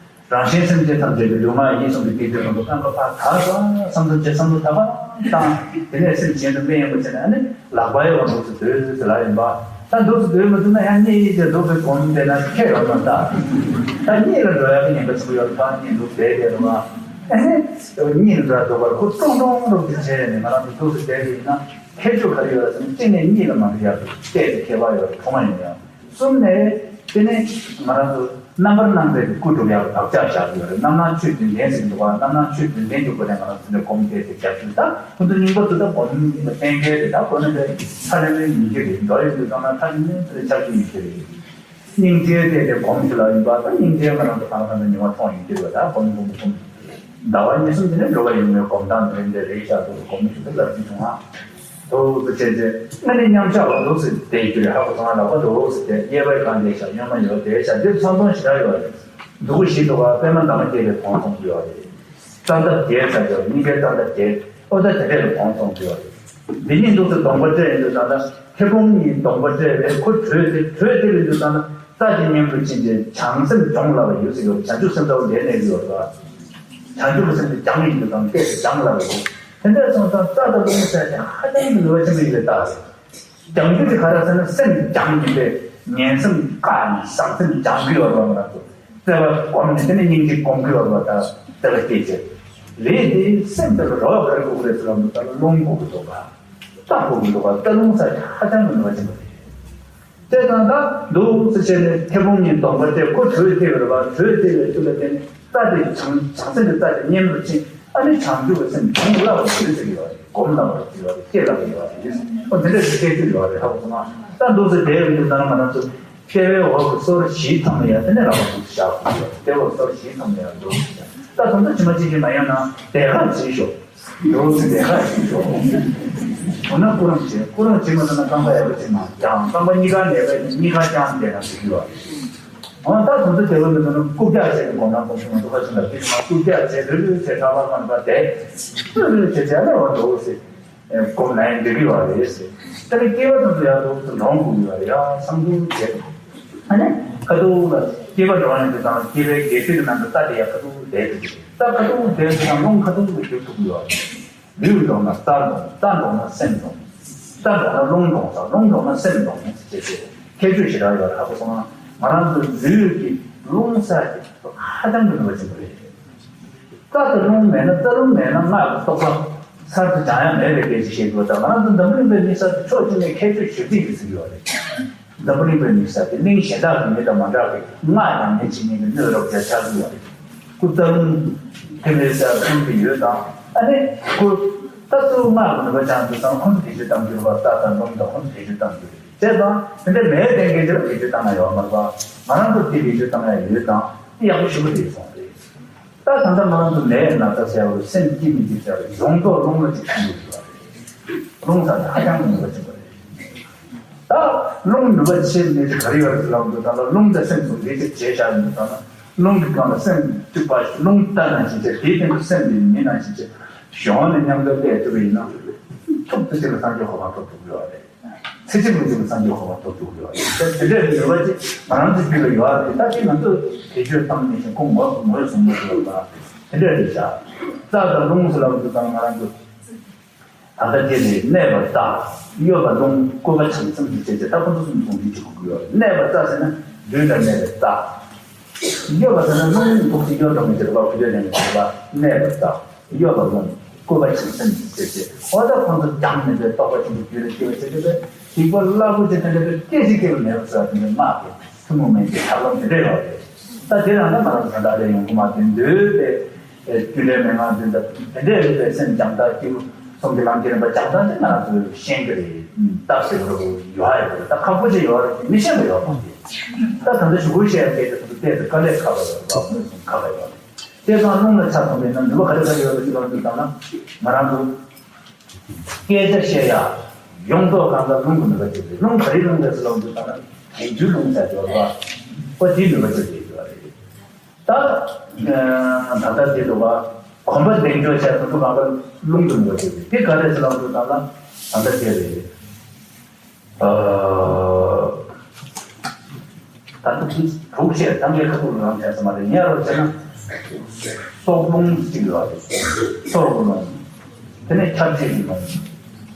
རང་གཞན་སེམས་ཅན་ཐམས་ཅད་ཀྱི་ལུས་ངག་ཡིད་གསུམ་གྱི་སྡིག་སྒྲིབ་ལྷུན་པོ་ཀ་ཁ་ཕར་དག་པ་བསམ་ཚུལ་བྱེད། བསམ་ཚུལ་དག་པ་བཏང་། དེ་ནས་སེམས་གཞན་དུ་དཔེ་ཡངས་པོ་བྱས་ནས། ཨ་ནི་ལག་པ་ཡོད་པ་འདུག་སེ་སྡོད་ཟེར་ལབ་ཡིན་པ། ད་འདུག་སེ་སྡོད་མ་ཐུབ་ན་ཡང་གཉིད་ཡིན་ཟེར་འདུག་སེ་སྒོམ་བསྡད་ན་ཁེ་ཡོད་མ་རེད། ད་གཉིད་ལ་འགྲོ་ཡག་གི་ཉེན་ཁ་ཆེན་པོ་ཡོད་རེད། ད་གཉིད་འདུག་བསྡད་བསྡད་རེད་བ། ཨ་ནི་གཉིད་ལ་འགྲོ་ཡག་འདུག་པར་ཁོ་ཀྲོང་ཀྲོང་རུབ་ཀྱིས་བྱས་ནས་ང་རང་ཚོ་འདུག་སེ་བསྡད་ཀྱི་ཡིན་ན། ཁྱད་ཆོས་ག་རེ་ཡོད་རེད་ཟེར་ན། གཅིག་ནས་གཉིད་ལ་མ་འགྲོ་ཡག་གི་ཁྱད་ཆོས་ཁྱད་པར་ཡོད་རེད། ཁོ་མ་ཡིན་ཡང་། གསུམ་ནས་དེ་ནས་ང་རང་ཚོ་རྣམ་པར་སྣང་མཛད་ཀྱི་སྐུ་སྒྲུབ་ཡག་གི་བག་ཆགས་བཞག་གི་ཡོད་རེད། རྣམ་སྣང་ཆོས་བདུན་ལྡན་ཟེར་གྱི་འདུག་བ། རྣམ་སྣང་ཆོས་བདུན་ལྡན་གྱི་སྒོ་ནས་ང་རང་ཚོ་འདི་སྒོམ་བྱས་ཏེ་རྒྱབ་ཚུལ། ད་ཁོ་ཚོ་སྙིང་པོ་ཚོ་ད་སྒོམ་གཏན་འཁེལ་དེ། ད་སྒོམ་ནི་འདི་ཚར་ལེ་ལོའི་ཉིན་གཅིག་རེད། འགྲོ་ཡོང་དུས་ཙམ་ན་ཚར་ལེ་ལོའི་ཚར་ལེ་ལོའི་ཉིན་གཅིག་རེད། སྙིང་རྗེ་དེ་དེ་སྒོམ་ཞིག་ལ་ཡིན་པ། ད་སྙིང་རྗེ་ང་རང་ཚོ་གང་ལ་གང་འཚམ་ཉི་མ་མཐོང་ཡོང་གི་རེད་བ། ད་སྒོམ་སྒོམ་སྒོམ། ཟླ་བ་གཉིས་གསུམ་དེ་ནས་འགྲོ་བ་ཡོད་མེད་སྒོམ་སྟངས་དེ་འདྲ་རེད་ཤག་འདུག་སྒོམ་ཞིག་ལ་ལབ་ཀྱི་བྱུང་ང་། འདུག་སེ་བྱས་བྱས། ཨ་ནི་མཉམ་གཞག་ལ་འདུག་སེ་བསྡད་རྒྱུ་རེད། ཧ་གོ་སོང་ང་། ལག་པ་འདུག་སེ་བསྡད། གཡས་པའི་སྒང་བསྡད་ཤག་གཡོན་མ་ཡོད་བསྡད་ཤག་འདིར་ཚོང་ཚོང་ཞེ་དྲག་ཡོད་རེད། སྡུག་གུ་ཞིག་འདུག་ག། པད་མ་འདབ་མ་བརྒྱད་པའི་གོང་མཐོང་གི་ཡོད་རེད། རྩ་འདབ་བརྒྱད་ཚ་རྒྱབ་གཉིས་ཀའི་རྩ་འདབ་བརྒྱད། ཨོ་ད་དེ་འདྲས་ལ་གོང་མཐོང་གི་ཡོད་རེད། འདི་གཉིས་འདུག་སེ་གདོང་པ་སྤྲད་ཡོང་དུས་ཙམ་ན། མཐེ་བོང་གཉིས་གདོང་པ་སྤྲད་པས་ཁོ་བྲོས་ཏེ་བྲོས་ཏེ་ཡོང་དུས་ཙམ་ན། རྩ་དེ་མཉམ་དུ་ཕྱིན་ཏེ་བྱང་སེམས་སྦྱོང་སླ་བ་ཡོད་ཟེར་ཡོད། བྱང་ཆུབ་སེམས་དཔའ་འདིར་གནས་ཀྱི་ཡོད་པ། བྱང་ཆུབ་སེམས་དེ་སྦྱང་ཡིན་དུ་དང་སྐད་དེ་སྦྱང་སླ་བ་ཡོད། དེ་འདྲ་སོང་ཙང་རྩ་དང་རླུང་ཟེར་ཏེ་ཧ་ཅང་གི་ནུས་པ་ཆེན་པོ་ཡིན་པའི་རྟགས་རེད། སྦྱང་རྒྱུ་དེ་ག་རེ་ཟེར་ན་སེམས་སྦྱང་ཡིན་པས་ངན་སེམས་བཀག་ནས་བྱང་སེམས་སྦྱང་གི་ཡོད་པ་ང་ཚོ་བརྩེ་བ་སྒོམ་ནས་དེ་ནས་སྙིང་རྗེ་སྒོམ་གི་ཡོད་པ་དང་བརྩེ་བ་སྐྱེད་བྱེད་རེད། དེ་སེམས་དེ་ལ་རོགས་ག་རེ་དགོས་ཀྱི་རེད་ཟེར་ལ་འདུག་ད་ལ་རླུང་དགོས་ཀྱི་འདུག་ག་རྩ་དགོས་ཀྱི་འདུག་ག་རྩ་རླུང་ཟེར་ཏེ་ཧ་ཅང་གི་ནུས་པ་ཆེན་པོ་རེད། དེ་དང་ད་འདུག་སེ་བྱས་ནས་མཐེ་བོང་གཉིས་གདོང་པ་དེ་ཁོ་དྲོད་ཐེབས་པ་རེད་པ། དྲོད་ཐེབས་པའི་ཚུལ་ལ་བརྟེན་ནས་རྩ་དེ་བྱང་བྱང་སེམས་ཀྱི་རྩ་དེ་མཉེན་པོར་ཕྱིན། ཨ་ནི་བྱང་ཆུབ་ཀྱི་སེམས་སྦྱོང་སླ་བ་ཡོད་ཟེར་གྱི་ཡོད་རེད། སྒོམ་སླ་བ་ཡོད་ཟེར་གྱི་ཡོད་རེད། སྐྱེ་སླ་བ་ཡོད་རེད། ཨོ་དེ་འདྲ་ཞིག་སྐད་ཆ་ཡོད་རེད། ཧ་གོ་སོང་ང་། ད་འདུག་སེ་བསྡད་ཡོད་དུས་ད་ང་རང་ཚོ་ལྟེ་བའི་འོག་གི་སོར་བཞིའི་མཚམས་ལ་ཡང་དེ་ནས་ལག་པ་འདུག་སེ་བཞག་དགོས་ཀྱི་ཡོད་རེད། ལྟེ་བའི་སོར་བཞིའི་མཚམས་ལ་ཡང་འདུག་སེ་བཞག་ད་དེ་ཚོ་ཇི་མ་ཇི་བཞིན་མ་ཡོང་ན་བསྡད་ཁ་བྱེད་ཤོག་འགྲོ་ཟིན་པའི་ཁ་ཞིག་ཤོག་འོ་ན་སྐུ་རང་བྱེད། སྐུ་རང་བྱེད་མ་ཐུབ་ན་རྐང་པ་ཡག་པོ་ཅིག་མ་བརྐྱངས། རྐང་པ་གཉིས་ཀ་ནས་པས་གཉིས་ཀ་བརྐྱངས་བསྡད་ན་འགྲིག་གི་ཡོད་རེད། འོ་ན་ད་དུང་ཚོ་དེ་བས་མི་འདུག་ན་རྐུབ་བཀྱག་བྱས་ནས་སྒོམ་ན་སྒོམ་ཆུང་མ་འདུག་ག་ཆུང་ལ་དེ་ནི་མ་རྐུབ་བཀྱག་བྱས་རེ་རེ་བྱས་ཁྲག་པ་ཁ་ནས་པ་བསྡད་རེ་རེ་བྱས་བྱས་ལས་འོ་འགྲོ་ཟེར་སྒོམ་ན་ཡང་འགྲིག་གི་ཡོད་རེད་ཟེར། ད་ནི་སྐྱེ་བ་དུང་ཚོ་ཡག་འདུག་འགྲོ་དགོས་ཀྱི་ཡོད་རེད། ཡ་སང་འདུག་བྱས། ཨ་ནི་ཁ་ཐུག་ལ་སྐྱེ་བ་འགྲོ་ཡོང་དུས་དང་སྐྱེ་བའི་རྒྱལ་སྲིད་ཀྱི་ནང་དུ་རྩ་དེ་ཡང་ཁ་ཐུག་བསྡད་དུས་རྩ་ཁ་ཐུག་བསྡད་དུས་དང་རླུང་ཁ་ཐུག་ཏུ་འགྱུར་ཐུབ་ཀྱི་ཡོད་རེད། ལུས་འགྲོ་ན་རྩ་འགྲོ། རྩ་འགྲོ་ན་སེམས་འགྲོ། རྩ་འགྲོ་ན་རླུང་འགྲོ་དང་རླུང་འགྲོ་ན་སེམས་འགྲོ་ཟེར་ཏེ་ཁྱད་ཆོས་ཞེ་དྲག་ཡོད་རེད། ཧ་གོ་སོང་ང་། ང་རང་ཚོའི་ལུས་ཀྱི་རླུང་ཟེར་དེ་ཧ་ཅང་གི་ནུས་པ་ཆེན་པོ་རེད། རྩ་དང་རླུང་མེད་ན་རྩ་རླུང་མེད་ན་སྔགས་ཀྱི་རྟོགས་པ་གསར་དུ་སྦྱང་ཡ་མེད་པའི་སྐད་ཆ་བཤད་དགོས། ད་ང་རང་ཚོ་འཛམ་བུ་གླིང་པའི་མི་ས་དེ་ཕྱོགས་གཅིག་ནས་ཁྱད་ཆོས་ཞེ་པོ་ཅིག་ཟིན་གྱི་ཡོད་རེད། འཛམ་བུ་གླིང་པའི་མི་ས་དེ་གླིང་གཞན་དག་གི་མི་དང་མ་འདྲ་བའི་སྔགས་ཡང་ཉིན་གཅིག་ཉིན་གྱི་གནོད་རོགས་རྒྱག་ཆགས་ཀྱི་ཡོད་རེད། སྐུ་རྩ་རླུང་ཐིམ་ལེ་ས་གསུམ་དེ་ཡོད་དང་། ཨ་ནི་སྐུ་རྩ་གཙོ་བོ་སྔགས་ཀྱི་ནུས་པ་ཅན་དེ་ཚང་ཁོང་དུ་བེད་སྤྱོད་གཏང་རྒྱུ་རེད་པ། རྩ་དང་རླུང་དང་ཁོང་དུ་བེད་སྤྱོད་གཏང་རྒྱུ་རེད། བྱས་ཙང་དེ་འདྲ་མེད་བསྟན་མཁན་དེ་ལ་བེད་སྤྱོད་བཏང་ན་ཡོད་མ་རེད་པ། ང་རང་ཚོ་དེ་བེད་སྤྱོད་བཏང་ཡ་ཡོད་དང་དེ་ཡག་པོ་ཞེ་པོ་རེད་གསུངས་རེད། ད་ད་ལྟ་ང་རང་ཚོ་ནད་ན་ཚ་ཟེར་བ་སེམས་སྐྱིད་མི་སྐྱིད་ཟེར་བ་ཡོངས་རྫོགས་རླུང་ལ་གཅིག་ཐུག་ཡོད་རེད། རླུང་ཟེར་ན་ཧ་ཅང་གི་ནུས་པ་ཆེན་པོ་རེད། ད་རླུང་ནུས་པ་ཆེ་མེད་ཅིག་ག་རེ་ཡོད་རེད་ལབ་འདུག་ད་ལ་རླུང་དང་སེམས་ཟུང་འབྲེལ་ཅིག་བྱས་བཞག་ཡོད་འདུག་ད་ལ་རླུང་གི་སྒང་ལ་སེམས་གཅིག་པ་རླུང་རྟ་ནང་བཞིན་བྱས། དེའི་སྟེང་དུ་སེམས་ནི་མི་ནང་བཞིན་བྱས་གཞོགས་ནས་མཉམ་དུ་སླེབས་ཐུབ་པ་ཡིན་ན་ཐུབ་ཐུབ་ཅིག་ལ་སངས་རྒྱས་གོ་འཕང་ཐོབ་ཐུབ་ཀྱི་ཡོད་རེད། ཚེ་གཅིག་ལུས་གཅིག་ལ་སངས་རྒྱས་གོ་འཕང་ཐོབ་ཐུབ་ཀྱི་ཡོད་རེད། དེ་འདྲའི་ནུས་པ་ཅིག་ང་རང་ཚོ་རྒྱུད་ལ་ཡོད་རེད། ད་དེ་ང་ཚོས་བེད་སྤྱོད་བཏང་མི་ཤེས། ཁོང་ངོ་ངོས་བཟུང་མི་ཤེས་པ་དེ་འདྲ་རེད་ཤག་རྩ་དང་རླུང་ཟེར་ལབ་དུས་ཙང་ང་རང་ཚོ་ད་ལྟ་དེ་ནི་གནས་པ་རྩ། གཡོ་བ་རླུང་། བཀོད་པ་བྱང་སེམས་ཀྱི་བྱེད་ཅེས། ད་ཁོ་ཚོ་གསུམ་ཟུང་འབྲེལ་གྱི་གོ་དགོས་ཡོད་རེད། གནས་པ་རྩ་ཟེར་ན་ལུས་ལ་གནས་པའི་རྩ། གཡོ་བ་ཟེར་ན་རླུང་འདུག་སེ་གཡོ་འགྲོ་མི་བྱེད་པ། བུ་ལོན་ལེན་མི་བྱེད་པ། གནས་པ་རྩ། གཡོ་བ་རླུང་། བཀོད་པ་བྱང་སེམས་ཀྱི་བྱེད་ཅེས། འོ་ད་ཁོང་ཚོ་སྦྱངས་མེད་པའི་རྟོགས་པ་ཆེན་པོ་རྒྱུད་ལ་སྐྱེ་བ་བྱེད་ཅེས་པས་སྡིག་པ་རླབས་པོ་ཆེ་དེ་འདྲ་བའི་སྐད་ཅིག་སྐྱེ་བ་མེད་པ་ཟེར་བ་དེ་འདྲ་སྔགས་ཀྱི་ཐུན་མོང་མ་ཡིན་པའི་ཐབས་ལམ་དེ་འདྲ་ཡོད་རེད། ད་དེ་རང་ད་ང་རང་ཚོ་ད་ལྟ་ཡོང་གི་མ་དེ་འདོད་པའི་རྒྱུ་འབྲས་མན་ངག་འདི་འདྲ་དེ་འདྲའི་རིག་པའི་སེམས་སྦྱང་སྟངས། སྐྱེས་བུ་གསུམ་གྱི་ལམ་གྱི་རིམ་པ་སྦྱང་སྟངས་དེ་ང་རང་ཚོས་ཤེས་ཀྱི་རེད། བརྟག་ཞིབ་རོགས་ཡོད་ཡོད་རེད། ད་ཁག་པོ་ཅིག་ཡོད་རེད། མི་ཤེས་པ་ཡོད་པ་དེ། ད་ད་ལྟ་ཞུ་སྐུལ་བཤད་ཡ་སྐད་ཆ་དེ་ཚོ་ཏོག་ཙམ་དཀའ་ལས་ཁག་པ་ཡོད་རེད་པ། མུས་སུ་ཁག་པ་ཡོད་རེད། བྱས་ཙང་རླུང་ལ་ཆ་མཚོན་པ་ཡིན་ན་ནུས་པ་ག་རེ་ག་རེ་ཡོད་རེད་ཟེར་ལབ་དུས་ཙམ་ན་ང་རང་ཚོ་སྐད་ཆ་བཤད་ཡ་ཡོངས་རྫོགས་སྒང་ལ་རླུང་གི་ནུས་པ་ཅིག་རེད། རླུང་ག་རེའི་རླུང་རེད་ཟེར་ལབ་དུས་ཙམ་ན་གྱེན་རྒྱུའི་རླུང་ཟེར་ཡོད་རེད་པ། ཨོ་དེའི་ནུས་པ་ཅིག་རེད་ཡོད་རེད། ད་ད་ལྟ་དེ་འདུག་པ། གོམས་པ་འདེགས་འཇོག་བྱས་ཐུབ་ཐུབ་གང་ག་རླུང་གི་ནུས་པ་ཅིག་རེད། དེ་ག་རེ་ཟེར་ལབ་དུས་ཙམ་ན་ད་ལྟ་དེ་རེད། ད་ལྟ་དེ་དྲུག་བཤད་ཐམས་ཅད་ཁ་ཐུག་ལ་རང་བྱས་ས་མ་རེད། ཉེ་རུ་བྱས་ན་སྲོག་རླུང་གཅིག་ཡོད་རེད། སྲོག་གི་རླུང་། དེ་ནས་ཁྱབ་བྱེད་ཀྱི་རླུང་།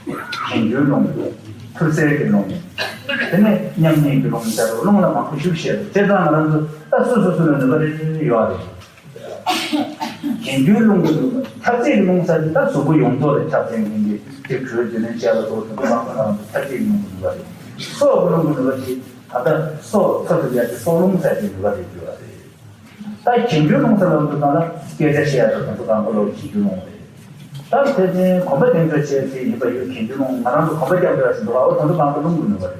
གྱེན་རྒྱུའི་རླུང་། ཐུར་སེལ་གྱི་རླུང་། དེ་ནས་མཉམ་ཉིད་ཀྱི་རླུང་ཟེར་རླུང་ལ་མང་པོ་ཞིག་བཤད་རེད། བྱས་ཙང་ང་རང་ཚོ་ད་སོ་སོ་སོ་ལ་ནུས་པ་རེ་རེ་ཡོད་རེད། གྱེན་རྒྱུའི་རླུང་གི་ཁྱབ་བྱེད་ཀྱི་རླུང་ཟེར་དུས་ད་གཟུགས་པོ་ཡོངས་རྫོགས་ལ་ཁྱབ་བྱེད་མཁན་གྱི་དེ་དྲོད་འཇུ་ལེན་བྱེད་པ་སོགས་དེ་ཚོ་ལ་ཁྱབ་བྱེད་ཀྱི་རླུང་གི་ནུས་པ་རེད། སྲོག་གི་རླུང་གི་ནུས་པ་དེ་ད་ལྟ་སྲོག་འཚོ་ཐུབ་ཡ་དེ་སྲོག་རླུང་ཟེར་དེ་ནུས་པ་རེད་འགྱུར་བ་རེད། ད་གྱེན་རྒྱུའི་རླུང་ཟེར་ལབ་དུས་ཙམ་ལ་སྐད་ཆ་བཤད་ཡ་དང་དེ་ཚོ་གང་ག་ལོ་གྱེན་རྒྱུའི་རླུང་རེད། ད་དེ་བཞིན་གོམས་པ་འདེགས་འཇོག་བྱེད་ཚེ་ཡིན་པ་ཡོད། གྱེན་རྒྱུའི་རླུང་ང་རང་ཚོ་གོམས་པ་རྒྱག་འདོད་བཞིན་འདུག་པ། འོ་དེ་ཚོ་གང་ག་རླུང་གི་ནུས་པ་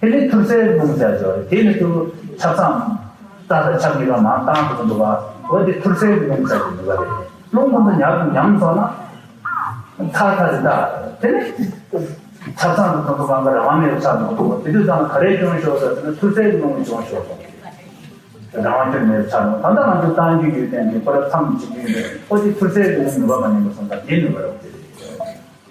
རེད། དེ་ནི་ཐུར་སེལ་རླུང་ཟེར་ཡོད་རེད། དེ་ནི་ཐུར་ཆབ་གསང་རྩ་དང་ཆབ་གཉིས་ཀ་མར་བཏང་ཐུབ་ཀྱི་འདུག་ག་འོ་དེ་ཐུར་སེལ་གྱི་རླུང་ཟེར་གྱི་འདུག་ག་རེད། རླུང་ཁོང་ཚོ་ཉར་དུ་ཉམས་སོང་ན་ཚ་ཚ་རེད་ད། དེ་ནི་ཆབ་གསང་དུ་ཐོན་པ་གང་ག་རང་དབང་མེད་པའི་ཆ་ནང་དུ་དེ་དུས་ཙམ་ལ་ག་རེ་བྱུང་ཤོག་ཟེར་ན་ཐུར་སེལ་གྱི་རླུང་བྱུང་ཤོག་སོང་། རང་དབང་ཁྱོན་མེད་པའི་ཆ་ནང་ད་ལྟ་ང་ཚོ་བཏང་རྒྱུ་ཡོད་དེ་འདི་ཁོ་ར་མཚམས་བྱེད་རྒྱུ་ཡོད་དེ་ཨོ་དེ་ཐུར་སེལ་གྱི་རླུང་ནུས་པ་མ་ཉམས་པ་སོང་ཙང་དེ་ནུས་པ་རེད་དེ་རེད།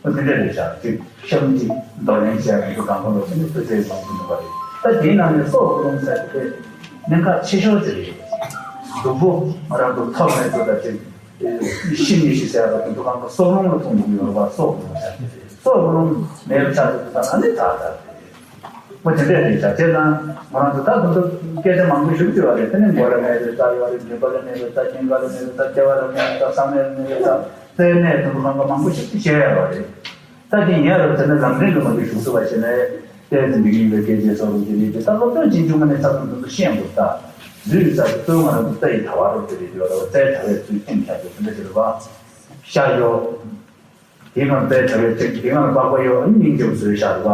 ཨོ་དེ་འདྲ་རེད་ཤག་ཅིག་ཤམ་གཅིག་འདོར་ལེན་བྱས་ཡོང་དུས་གང་ག་ལོ་ཚིགས་ནི་ཐུར་སེལ་ཡོང་གི་འདུག་པ་རེད། ད་དེའི་ནང་ནས་སྲོག་རླུང་ཟེར་དེ་གནད་འགག་ཆེ་ཤོས་ཅིག་རེད། སྡུག་པོ་ང་རང་ཚོ་ཐོབ་མེད་ཚོ་དང་ཅིག་ཤི་མི་ཤི་ཟེར་བ་དང་དུ་གང་ག་སྲོག་རླུང་ལ་ཐུག་འདུག་ཡོད་པ་སྲོག་རླུང་ཟེར་དེ་རེད། སྲོག་རླུང་མེད་པ་ཆགས་ཚུལ་དུ་ད་ཨ་ནི་ད་ད་རེད། ཨོ་དེ་འདྲས་རེད་ཤག་བྱས་ཙང་ང་རང་ཚོ་ད་དུང་དུ་སྐད་ཆ་མང་པོ་ཞིག་བརྗོད་པ་རེད། དེ་ནས་མགོ་ལ་མེད་པའི་རྩ་ཡོད་རེད། མགྲིན་པ་ལ་མེད་པའི་རྩ། སྙིང་ག་ལ་མེད་པའི་རྩ། སྐེད་པ་ལ་མེད་པའི་རྩ། ས་གནས་ལ་མེད་པའི་རྩ། རྩའི་གནས་དུ་གང་ག་མང་པོ་ཞིག་བཤད་ཡོད་རེད། ད་དེ་ཉལ་རབས་ཟེར་ན་ལམ་འདྲེན་དུ་མ་གི་ཞུགས་སུ་བ་ཞེ་ན། ཏོག་ཙམ་མི་ཡིན་པའི་སྐད་ཆའི་སོགས་ཀྱི་རིགས་དེ་ད་སློབ་སྟོན་ཅན་ཆུང་མ་ནས་ཚ་ཚང་དུ་ཤེས་དགོས། ད་ལུས་རྩ་གཙོ་བོ་ང་རང་ཚོ་རྩ་ཡི་དྲ་བ་རོབ་ཀྱི་རེད་ཡོད་ར་བ། རྩའི་དྲ་བའི་ཚུལ་ཁྲིམས་བྱ་རྒྱུ་དེ་འདྲ་ཞིག་རེད་བ། ཤ་ཡོ། དེའི་ནང་རྩའི་དྲ་བའི་ཚིགས་དེའི་ནང་ལ་པགས་པ་ཡོད། ཨ་ནི་སྙིང་རྗེ་བོ་བཟོས་བཞག་རེད་བ།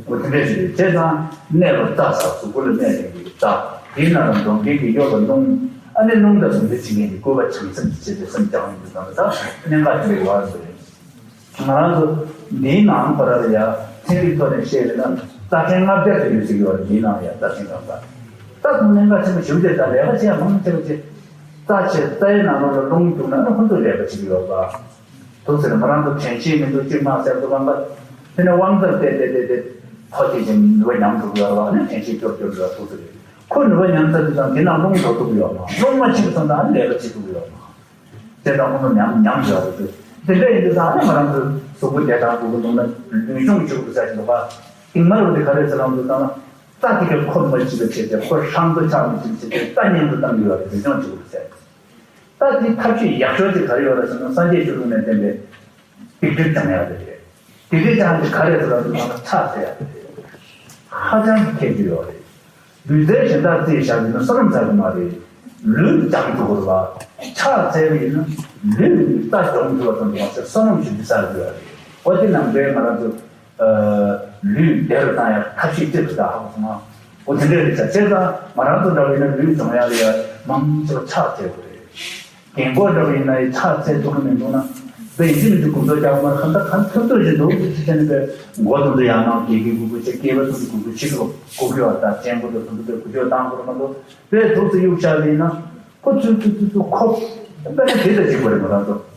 འོ་དེ་འདྲ་ཞིག་རེད། བྱས་ཙང་གནས་པ་རྩ་ཟེར་གཟུགས་པོ་ལ་གནས་ཡོང་གི་རྩ། དེའི་ནང་ལ་འགྲོ་མཁན་གྱི་གཡོ་ལ་རླུང་། ཨ་ནི་རླུང་དང་ཟུང་འབྲེལ་བྱེད་མཁན་གྱི་བཀོད་པ་བྱང་སེམས་ཀྱི་བྱེད་པའི་སེམས་ཀྱང་ཡིན་པའི་ནང་ལ་ད་གནད་འགག་ཆེན་པོའི་བར་དུ་རེད། ང་རང་ཚོ་འདིའི་ནང་ཁོ་ར་ལ་ཡ་ཚན་རིག་ཐོག་ནས་བཤད་པ་ན་རྩ་ཕྲན་ལྔ་བརྒྱ་ཙམ་ཡོད་ཟེར་གྱི་ཡོད་རེད། འདིའི་ནང་ལ་ཡ་རྩ་ཕྲན་གང་ག་རྩ་དང་གནད་འགག་ཆེན་པོ་ཞེ་པོ་ཅིག་དང་ལས་ཀ་བྱེད་ཡ་མང་ཆེ་བ་ཅིག་རྩ་ཆེ་རྩའི་ནང་ལོགས་ལ་རླུང་རྒྱུག་ན་ཨ་ཁོ་ཚོ་ལས་ཀ་བྱེད་ཀྱི་ཡོད་པ། ཐུགས་ཟེར་ང་རང་ཚོ་དྲན་ཤེས་མི་འདུག་ཅིག་མ་ཟེར་དུས་གང་ག་དེ་ནས་དབང་རྩར་བལྟས་བལྟས་བལྟས་བལྟས་ཁོ་དེ་བཞིན་ནུས་པ་ཉམས་འགྲོ་གི་ཡོད་རེད་བ། ཨ་ནི་དྲན་ཤེས་སྐྱོར་སྐྱོར་འགྲོ་ཐུགས་ཟེར་རེད། ཁོ་ནུས་པ་ཉམས་ཚར་དུས་ཙང་དེ་ནང་རླུང་འགྲོ་ཐུབ་ཀྱི་ཡོད་མ། རླུང་མ་ཕྱིན་པ་ཙང་ད་ཨ་ནི་ལས་ཀ་བྱེད་ཐུབ་ཀྱི་ཡོད་མ། དེ་དང་ཁོང་ཚོ་ཉམས་ཉམས་ཡོད་རེད། དེ་འདྲ་ཡིན་དུས་ཙང་ཨ་ནི་ང་རང་ཚོ་གཟུགས་པོ་བདེ་ཐང་དགོས་ཀྱི་འདུག་ན་ལུས་སྦྱོང་བྱེད་དགོས་ས་ཞིག་འདུག་ག་དེང་མ་རུ་དེ་ག་རེ་ཟེར་ལབ་དུས་ཙང་ན་རྩ་དེ་ག་ཁོ་མ་བྱེད་པ་བྱས་ཏེ་ཁོ་ཧྲང་དུ་ཆགས་མི་བྱེད་པ་བྱས་ཏེ་རྩ་གཉན་དུ་བཏང་གི་ཡོད་རེད། ལུས་སྦྱོང་བྱེད་དགོས་ཟེར། ད་དེའི་ཐབས་ཤེས་ཡག་ཤོས་དེ་ག་རེ་ཡོད་རེད་ཟེར་ན་སངས་རྒྱས་ཆོས་ལུགས་ནས་བསྟན་པའི་སྡིག་སྒྲིབ་སྦྱང་ཡག་དེ་རེད། སྡིག་སྒྲིབ་སྦྱང་དེ་ག་རེ་ཟེར་ལབ་དུས་ཙང་ཕྱག་འཚལ་ཡག་དེ་རེད། ཧ་ཅང་གི་ཁྱད་ཆོས་ཡོད་རེད། ལུས་རྩལ་གཞན་དག་རྩིས་བཞག་ཡོད་ན་བསོད་ནམས་ཚར་གི་མ་རེད། ལུས་སྦྱང་ཐུབ་དགོས་རེད་བ། ཕྱག་འཚལ་བ་ཡིན་ན་ལུས་རྩ་སྦྱོང་ཐུབ་པ་ཙམ་དུ་མ་ཟད་བསོད་ནམས་ཞེ་པོ་ཅིག་བསགས་དགོས་རེད། འོ་དེ་ནང་འདྲའི་ང་རང་ཚོ་ལུས་བདེ་རུ་བཏང་ཡག་ཐབས་ཤེས་ཅི་རུ་ད་ཧ་གོ་སོང་ང་། འོ་དེ་འདྲའི་རེད་ཤག་བྱས་ཙང་ང་རང་ཚོ་འདྲ་བ་ཡིན་ན་ལུས་སྦྱོང་ཡག་ལ་ཡ་མང་ཆེ་བ་ཕྱག་འཚལ་དགོས་རེད། རྒན་གོག་འདྲ་བ་ཡིན་ན་ཡང་ཕྱག་འཚལ་ཐུབ་ཀྱི་མི་འདུག་ན། དཔེ་ཡིན་གཅིག་མིན་གཅིག་དགུ་མདོ་རྒྱག་དགོས་མ་རེད། གང་ལྟར་གང་ཐུབ་ཐུབ་ཞིག་འདུག་ཅེས་བྱས་ནས་དཔེ་མགོ་དུམ་དུ་ཡང་ནང་གི་གི་གུ་གུ་བྱས། སྐེད་པ་དུམ་དུ་གུ་གུ་ཕྱི་དུ་གུ་གུ་བ་དང་སྤྱན་གུ་དུ་དུམ་དུ་དཔེ་གུ་ཅོ་བཏང་དགོས་མ་གཏོགས་དཔེ་ཐུགས་སུ་གཡུག་བཞག་པ་ཡིན་ན་ཁོ་ཚུར་ཚུར་ཚུར་ཚུར་ཁོ་དཔེ་ན་དེ་ལྟ་ཅིག་དགོས་རེད་མ་གཏོགས།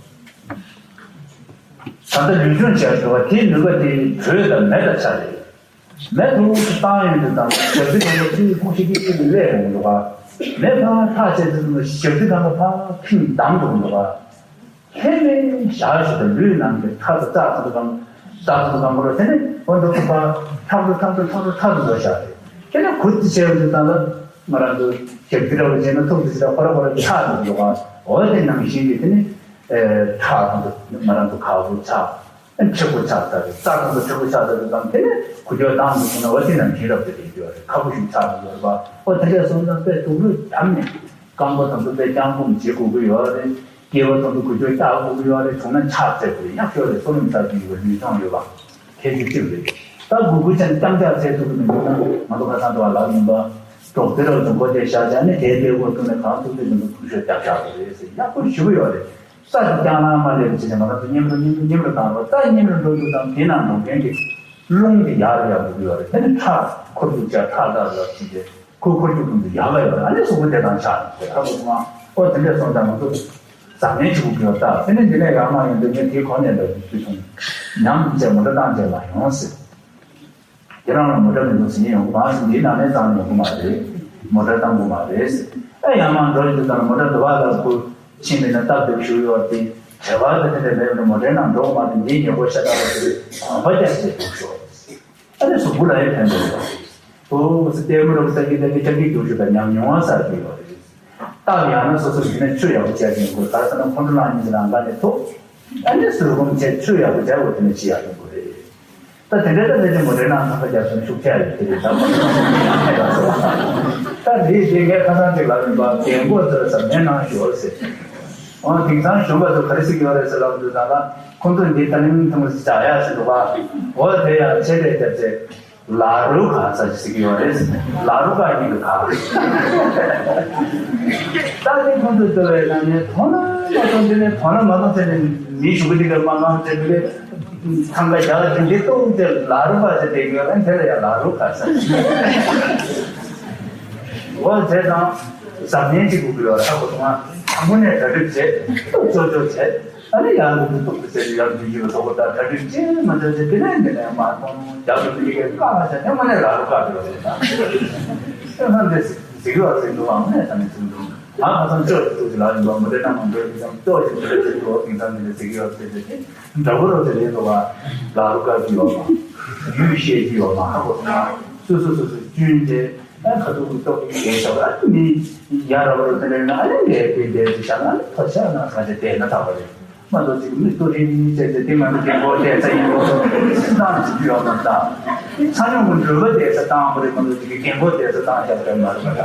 ད་ལྟ་ལུས་སྦྱོང་བྱས་འགྲོ་བ་དེའི་ནུས་པ་དེ་དྲོད་དང་མེ་དང་ཆ་རེད། མེ་ཐུག་ཏུ་བཏང་ཡོང་དུས་ཙམ་ཞབས་རྩི་གང་ག་ཚུར་ཁུག་ཤིག་ཤིག་ཤིག་ལས་ཡོང་འདུག་ག་མེ་ཕར་ཐག་བཅད་དུས་ཙམ་ཞབས་རྩི་གང་ག་ཕར་ཁེངས་ལྡང་འདུག་འདུག་ག་ལྷད་མེད་བཞག་ཞིག་ཏུ་ལུས་ནང་གི་ཁྲག་དང་རྩ་ཚང་དུ་གང་རྩ་ཚང་དུ་གང་གོ་ར་དེ་ནས་འོ་འདུག་ཏུ་ཕར་ཐག་ཏུ་ཐག་ཏུ་ཐག་ཏུ་ཐག་ཏུ་འགྲོ་བཞག་རེད། དེ་ནས་གུད་དུ་བྱས་ཡོང་དུས་ཙམ་ལ་ང་རང་ཚོ་ཞབས་རྩི་འདྲ་བོ་བྱས་ན་ཐུག་ཏུ་ཞིག་ལ་ཁོ་ར་ཁོ་ར་ཆགས་འདུག་འདུག་ག་འོ་དེ་ནང་བཞིན་གྱི་དེ་ནས་ཁྲག་དང་དུ་ང་རང་ཚོ་ཁ་བུ་ཆགས། མཁྲེགས་པོ་ཆགས་ཚར་རེད། རྩ་ཁོང་ཚོ་མཁྲེགས་པོ་ཆགས་ཚར་རེད་དམ། དེ་ནས་ཁུ་ཁྱོད་བཏང་དུ་སོང་ན་འོ་དེ་ནང་བྱིན་རླབས་དེ་རེད་ཡོད་རེད། ཁ་ཁུ་ཞིག་ཆགས་ཡོད་རེད་པ། འོ་དེ་འདྲས་སོང་ཙང་དཔེ་དུག་ལོས་བསྡམས་ནས་རྐང་པ་དང་དུ་དཔེ་བརྐྱང་བསྐུམ་བྱེད་དགོས་ཀྱི་ཡོད་རེད། སྐེད་པ་དང་དུ་ཁུ་ཁྱོད་བཀྱག་དགོས་ཀྱི་ཡོད་རེད། བྱུང་ན་ཕྱག་འཚལ་དགོས་རེད། ཡག་ཤོས་རེད། བསོད་ནམས་བསགས་ཀྱི་ཡོད་པ་ལུས་སྦྱོང་ཡོད་པ་ཁྱད་ཆོས་གཅིག་རེད། ད་གུ་གུ་ཅན་རྐྱང་རྐྱང་འཚལ་ཐུབ་ཀྱི་མི་འདུག་ན་ང་ཚོ་ཁ་སང་དུ་བ་ལག་ཡིན་པ་གྲོགས་དེ་རབ་ཏུ་མགོ་བདེ་བཞག་བྱས་ནས་དེའི་དཔེ་སྐོར་ཐུག་ནས་གང་ཐུབ་ཐུབ་ཀྱི་འདུག་ཁུ་ཁྱོད་བཀྱག་བཀྱག་དགོས་རེད་ཟེར་ཡག་པོ་ཞེ་པོ་ཡོད་རེད། རྩ་དེ་བརྐྱངས་ལ་མ་སླེབས་ཕྱིན་ནས་ང་རང་ཚོ་མཉམ་རུ་མཉམ་རུ་མཉམ་རུ་བཏང་རོགས། རྩ་མཉམ་རུ་འགྲོ་དུས་ཙམ་དེ་ནང་འགྲོ་མཁན་གྱི་རླུང་དེ་ཡར་ཡར་འགྲོ་གི་ཡོད་རེད། དེ་ནི་ཁྲག་འཁོར་རྒྱུག་ཅག་ཁྲག་དག་ལ་ཕྱིན་ཏེ་ཁོ་འཁོར་རྒྱུག་དུས་ཡར་ལ་ཡོད་རེད། ཨ་ནི་གཟུགས་པོ་དེ་དང་ཆགས་ནས་ཁ་ཁོ་ཚོ་ཨོ་དེ་འདྲས་སོང་ཙང་ང་ཚོ་བཟང་ངན་བྱེད་དགོས་ཀྱི་ཡོད་ད། དེ་ནི་འདི་ནས་ཡར་མར་ཡོང་དུས་ངས་དེའི་གོང་ནས་འདྲ་བུ་སོང་ཉམས་བཅས་མོ་ཊ་བཏང་བཅས་མ་ཡོང་ཟེར། དེ་རང་ལ་མོ་ཊ་མི་འདུག་ཟེར་མཁན་ཡོང་གི་མ་རེད། འདིའི་ནང་ནས་བཏང་ཡོང་གི་མ་རེད། མོ་ཊ་བཏང་དགོས་མ་རེད་ཟེར། ཨེ་ཡང་མང་འགྲོ་ཡོང་དུས་ཙམ་མོ་ཊ་འདི་བ་ལ་ཁུ་ཕྱིན་པས་ན་སྟབས་བདེ་ཞུ་ཡོད་དེ་བྲེལ་བ་དེ་དེ་འདྲ་མེད་པ་མོ་ཊའི་ནང་འགྲོ་གི་མ་རེད། འདིའི་ཉེ་པོ་ཤ་སྟག་པ་དེ་གོམ་པ་རྒྱག་བྱས་འདུག་ཤོག་ཨ་ནི་གཟུགས་པོ་ལ་ཡང་ཕན་ཐོགས་ཡོད་རེད། ཨོ་ཟེར་ལྟད་མོ་རོགས་ས་ཀྱི་ལྟ་གི་ལྟ་གི་རྒྱུགས་ཞུ་དང་ཉམས་མྱོང་བ་གསར་གྱི་ཡོད་རེད། རྟགས་ཡང་ན་སོ་སོ་ཞིག་ནས་ཆོས་ཡག་པོ་བྱས་ཀྱི་ཡོད་དགོས། ག་རེ་ཟེར་ན་ཁོང་ཁྲོ་ལངས་ཉིན་གྱི་ལམ་ཁ་ནས་ཐུག་ཨ་ནི་ཟུར་སྒོམ་བྱས་ཆོས་ཡག་པོ་བྱས་འོ་དེ་ནས་ཅི་ཡག་ཡོང་དགོས་རེད། ད་དེ་འདྲའི་ད་ལས་ཀྱི་མོ་ཊའི་ནང་ཐང་ཁ་རྒྱབ་སོང་ཤུགས་ཆེ་ཡག་དེ་རེད། ད་མ་ད་འདི་དེ་ངས་ཁ་སང་ཅིག་ལབ་ཡིན་པ་རྒན་གོག་ཚོར་གཟབ་ནན་གནང་ཞུ་ཟེར། འོ་དེང་སང་གཞོན་པ་ཚོ་ག་རེ་ཟེར་གྱི་ཡོད་རེད་ཟེར་ལབ་དུས་ད་ལ་ཁོང་ཚོ་འདི་ད་ལིང་ཐང་ཟ་ཡག་ཟེར་འདུག་ག་འོ་དེ་ཡག་ཆེ་རེད་དེ་ཚེ། ལ་རུ་ག་ས་ཅིག་ཟེར་གྱི་ཡོད་རེད། ལ་རུ་ག་ཉིད་ཀྱི་ག་ད་དེ་ཁོང་ཚོས་བརྩི་བའི་ནང་ནས་དོ་སྣང་མ་གཏོང་དེ་ནས་དོ་སྣང་མ་གཏོང་ཟེར་ནས་མི་ཞུ་གི་དེ་ག་མ་གང་ཟེར་གི་ལས་ཐང་ག་རྒྱ་ལ་དེ་འདྲའི་གཏོང་དེ་ལ་རུ་ག་ཟེར་དེ་གི་ཡོད་ལ་དེ་ལ་ཡང་ལ་རུ་ག་ས་འོ་དེ་དང་གཟབ་ནན་ཅིག་དགོས་ཀྱི་ཡོད་ཧ་གོ་སོང་ང་དང་པོ་ནས་གྲ་སྒྲིག་བྱེད་ཏོག་ཙོ་ཙོ་བྱེད། ཨ་ནི་ཡང་འདི་ཏོག་ཙམ་བྱས་ཏེ་ཡང་འདི་ཡོད་སོགས་པ་དང་གྲ་སྒྲིག་ཅན་མ་བྱས་ཏེ་དེ་ནས་འདི་ནས་མ་གཏོང་རྒྱབ་ཏུ་འདི་གའི་བཀག་ལ་བྱས་ཏེ་དངོས་གནས་ར་རུ་བཀག་དགོས་རེད་ད། ཨ་ནི་འདི་ཟིག་ཡོད་ཟིག་འདུག་ཨ་ནི་ད་ནི་ཟིག་འདུག་ང་ཁ་སང་ཅོག་ཅིག་ཐུག་ཅིག་ལ་ཡིན་པ་མ་རེད་ན་མ་འགྲོ་ཡིན་ཙང་ཅོག་ཅིག་ཐུག་ཅིག་འགྲོ་དེང་སང་འདི་ནས་ཟིག་ཡོད་ཟིག་ཟེར་ཏེ་འདྲ་པོ་རོ་ཟེར་ཡིན་འདུག་བ། ར་རུ་བཀག་གི་ཡོད་མ། ཡུལ་ཤེས་ཀྱི་ཡོད་མ་ཧ་གོ་སོང་ང་། སོ་སོ་སོ་སོ་རྒྱུན་དེ། ཨ་ཁ་ཐུག་གི་ཏོག་ཏོག་ཡས་ཤོག་ཨ་མི་ཡ་ར་བ་རུ་དེ་འདྲ་ཡིན་ན་ཨ་ནི་ལས་དེ་འདྲ་ཞིག་བཞག་ན་ཨ་ནི་ཕོ་ཆ་ན་ས་ཆ་བསྡད་ན་ཐག་པ་རེད། མ་གཏོགས་ཅིག་མི་ལྟོ་རིན་ཅེས་ཏེ་དེ་མ་གཏོགས་རྒན་གོག་བསྡད་ས་ཡིན་ལོ་སོ་སི་ཏང་ཅིག་ཡོད་མ་རེད་ད། དེ་ཚ་ཉུང་གི་འགྲུལ་པ་བསྡད་ས་བཏང་པ་རེད་མ་གཏོགས་ཅིག་རྒན་གོག་བསྡད་ས་བཏང་བཞག་པ་མ་རེད་པ་ད།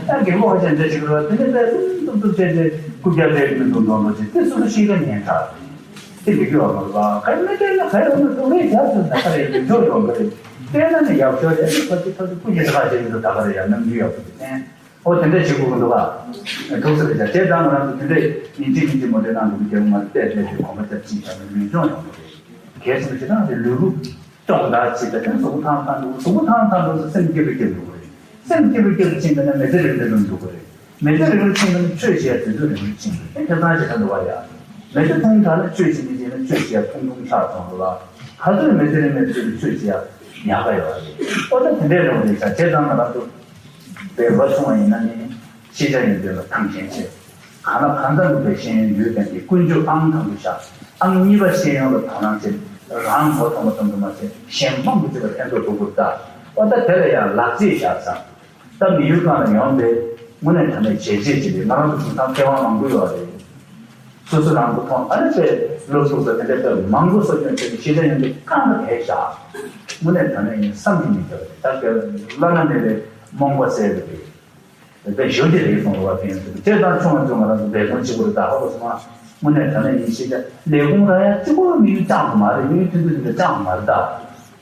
ཨ་རྒན་གོག་ཅན་འདྲ་ཅིག་རེད་བ་དེ་ནི་པས་ཏུབ་ཏུབ་བྱས་ཏེ་རྐུབ་བཀྱག་རེད་མི་འདུག་མདོག་མདོག་ཅིག་དེ་སོ་སོ་ཤེས་ཀ་ཉན་ཁ། དེ་འགྲིག་གི་ཡོད་མ་རེད་པ། ག་རེ་མི་སྤྲད་ན་ག་རེ་ཡོང་ན་ཏོག་རེ་རྒྱབ་ཟེར་ན་ག་རེ་ཡིན་འཇོག་ཡོང་གི་རེད། སྤྲད་ན་ནི་ཡག་ཤོས་རེད། ཨ་ནི་ཕ་གི་ཕ་གི་སྐུ་མཁྱེན་ད་ག་བྱེད་ཀྱི་འདུག་ད་ག་རེ་ཡང་ནམ་རྒྱུན་ཡག་པོ་དེ་བསྟན། ཨོ་དེ་འདྲ་བྱེད་དགོས་ཀྱི་འདུག་ག་ཐུགས་སུ་རེ་བྱ་བྱས་ཙང་ང་རང་ཚོ་དེ་འདྲས་ཡིན་གཅིག་མིན་གཅིག་མོ་འདྲ་གནང་དགོས་ཀྱི་རེད། ང་ཚོ་བལྟས་བལྟས་ཏེ་གོམ་པ་རྒྱབ་ཕྱིན་བཞག་ན་ལུས་སྦྱོང་ཡོང་གི་རེད། གལ་སྲིད་ཇི་ལྟར་དེ་ལུས་པོ་སྐྱོང་བདག་བྱེད་པ་དེ་གཟུགས་པོ་ཐང་ཐང་འདུག་གཟུགས་པོ་ཐང་ཐང་འདུག་ཟེར་སེམས་སྐྱིད་པོ་སྐྱིད་པོ་འདུག་གི་རེད། སེམས་སྐྱིད་པོ་སྐྱིད་པོ་ཕྱིན་པ་ན་མི་ཚེ་རིང་པོ་རིང་པོ་འགྲོ་གི་རེད། མི་ཚེ་རིང་པོ་ཕྱིན་པ་ན་ཆོས་བྱེད་ཡ་དུས་ཚོད་རིང་པོ་ཕྱིན་པ་རེད། དེ་ཚང་ཞིག་ག་འདུག་བ་ཡ། མི་ཚེ་ཐུང་དྲགས་ན་ཆོས་བྱེད་མི་བྱེད་ན་ཆོས་བྱེད་ཡ་ཐུང་ཐུང་ཆགས་སོང་འདུག་ལ། ག་ཚོད་མི་ཚེ་རིང་བའི་ཚོད་ཆོས་བྱེད་ཡ་ཉག་ག་ཡོད་རེད། ཨོ་ད་དེ་འདྲའི་རང་རེད་ཤག་བྱས་ཙང་ང་རང་ཚོ་བོད་པ་སོང་བ་ཡིན་ན་ནི་ཤེས་བྱ་ཡོན་ཏན་ལ་མཐོང་ཆེན་བྱེད། གང་ལ་གང་འཚམ་གྱི་བོད་ཤེས་ཡོན་ཡོད་མཁན་གྱི་ཀུན་སྤྱོད་ཨང་དང་པོ་བཞག་ཨང་གཉིས་པ་ཤེས་ཡོན་ལ་དོ་སྣང་བྱེད། རང་མགོ་ཐོན་པ་ཙམ་དུ་མ་ཟད་གཞན་མང་པོ་ཅིག་ལ་ཕན་ཐོགས་ཐུབ་དགོས་ད། ཨོ་ད་དེ་ལ་ཡང་ལག་རྗེས་བཞག་ཙང་། ད་མི་ཡུལ་གང་ལ་ཡོང་པའི་དངོས་གནས་དྲང་གནས་བྱས་རྗེས་ཅིག་རེད། ང་རང་ཚོ་དེང་སང་མཁས་དབང་མང་པོ་ཡོད་རེད། སོ་སོ་རང་མགོ་ཐོན་ཨ་ནི་པའི་སློབ་ཕྲུག་ཚོ་དེ་འདྲའི་དཔེ་མང་པོ་གསོ་སྐྱོང་བྱས་ཏེ་ཤེས་བྱ་ཡོན་ཏན་གང་ལ་བས་བཞག་དངོས་གནས་དྲང་གནས་ཡིན་བསམ་གྱིས་མི་ཁྱབ་པ་རེད། ད་དཔེ་བླ་ན་མེད་པའི་རྨོངས་པ་སེལ་བ་རེད། དཔེ་ཞོ་དེ་རེད་སོང་རེད་བ། དེ་ཡིན་ཙང་ད་ཆུང་བ་ཚོ་ང་རང་ཚོ་འབད་བརྩོན་བྱེད་དགོས་རེད། ད་ཧ་གོ་སོང་ང་། དངོས་གནས་དྲང་གནས་ཡིན་ཤེས་བྱ་ལས་ཁུངས་ར་ཡ་གཅིག་པོ་མི་ཡུལ་བཅངས་དགོས་མ་རེད། མི་ཡུལ་མཐུན་ཚོགས་དེ་འདྲ་བཅངས་དགོས་མ་རེད་ད།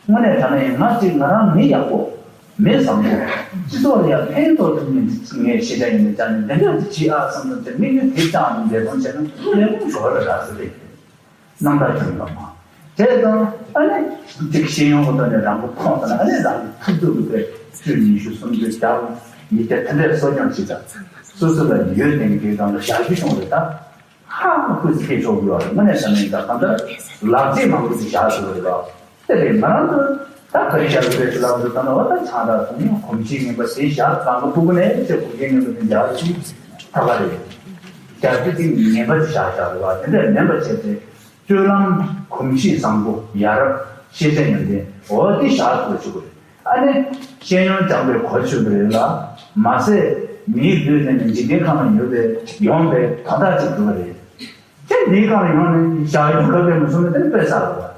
དངོས་གནས་དྲང་གནས་ཡིན་ང་གཅིག་ང་རང་མི་ཡག་པོ། མི་བཟང་པོ། སྤྱི་ཚོགས་ལ་ཡང་ཕན་ཐོགས་ཐུབ་མཁན་ཅིག་ངས་ཤེས་བྱ་ཡིན་ནས་ཀྱང་ནི་འདི་འདྲ་ཅིག་བྱེད་ཨ་བསམ་བསམ་བྱས་དམིགས་ཡུལ་དེ་བཅངས་ནས་འབད་བརྩོན་བྱས་ན་ལས་ཁུངས་ཞོར་ལ་རག་ས་རེད། རྣམ་ཐར་བྱུང་བ་མ། བྱས་ཙང་ཨ་ནི་ཅིག་ཤེས་ཡོན་གྱི་ཐོག་ནས་རང་མགོ་ཐོན་ཙང་ཨ་ནི་རང་གི་ཐུབ་ཐུབ་ཀྱི་དཔེ་བཅུ་ཉི་ཤུ་སུམ་ཅུ་བརྒྱ་ཉིས་བརྒྱ་དེ་འདྲའི་གསོ་སྐྱོང་བྱེད་ཙང་སོ་སོ་ལ་ཡོད་དེ་འདྲའི་རང་ལ་བཞག་རྒྱུ་བྱུང་རེད་ད། ཧ་ཧུ་སི་ཁེ་ཤོག་ཡོད་རེད། དངོས་གནས་དྲང་གནས་ད་གང་ལྟར་ལག་རྗེས་མང་པོ་ཞིག་བཞག་ཐུབ་རེད་པ། དེ་རེད། ང་རང་ཚོ་ད་ག་རེ་བཞག་ཡོད་རེད་ཟེར་ལབ་འདུག་ད་ནི་འོ་ད་ཆང་རག་འཐུང་གོམས་གཤིས་ངན་པ་དེ་བཞག་གང་ག་ཕྲུ་གུ་ནས་བྱས་གོམས་གཤིས་ངན་པ་དེ་འཇགས་ཤིག་ད་ག་རེད། རྒྱབ་རྒྱུ་དེ་ངན་པ་དེ་བཞག་བཞག་རེད་པ། དེ་འདྲ་མིན་པ་བྱས་ཏེ་སྤྱོད་ལམ་གོམས་གཤིས་བཟང་པོ་ཡ་རབས་ཤེས་བྱ་ཡོན་ཏན་འོ་དེ་བཞག་ཐུབ་པ་བྱེད་དགོས་རེད། ཨ་ནི་ཤེས་ཡོན་སྦྱངས་པའི་གོ་ཆོད་པ་རེད་ལ། མ་ཟད་མིའི་ལུས་ནས་ནི་འཇིག་རྟེན་ཁམས་ལ་ཡོད་པའི་ཡོང་པའི་དོན་དག་ཅིག་འགྲུབ་པ་རེད། དེ་འདིའི་སྒང་ལ་ཡོང་ནས་བཞག་རྒྱུ་ག་གེ་མི་གསུང་ནས་དེ་ནི་དཔེ་བསགས་འདུག་ག་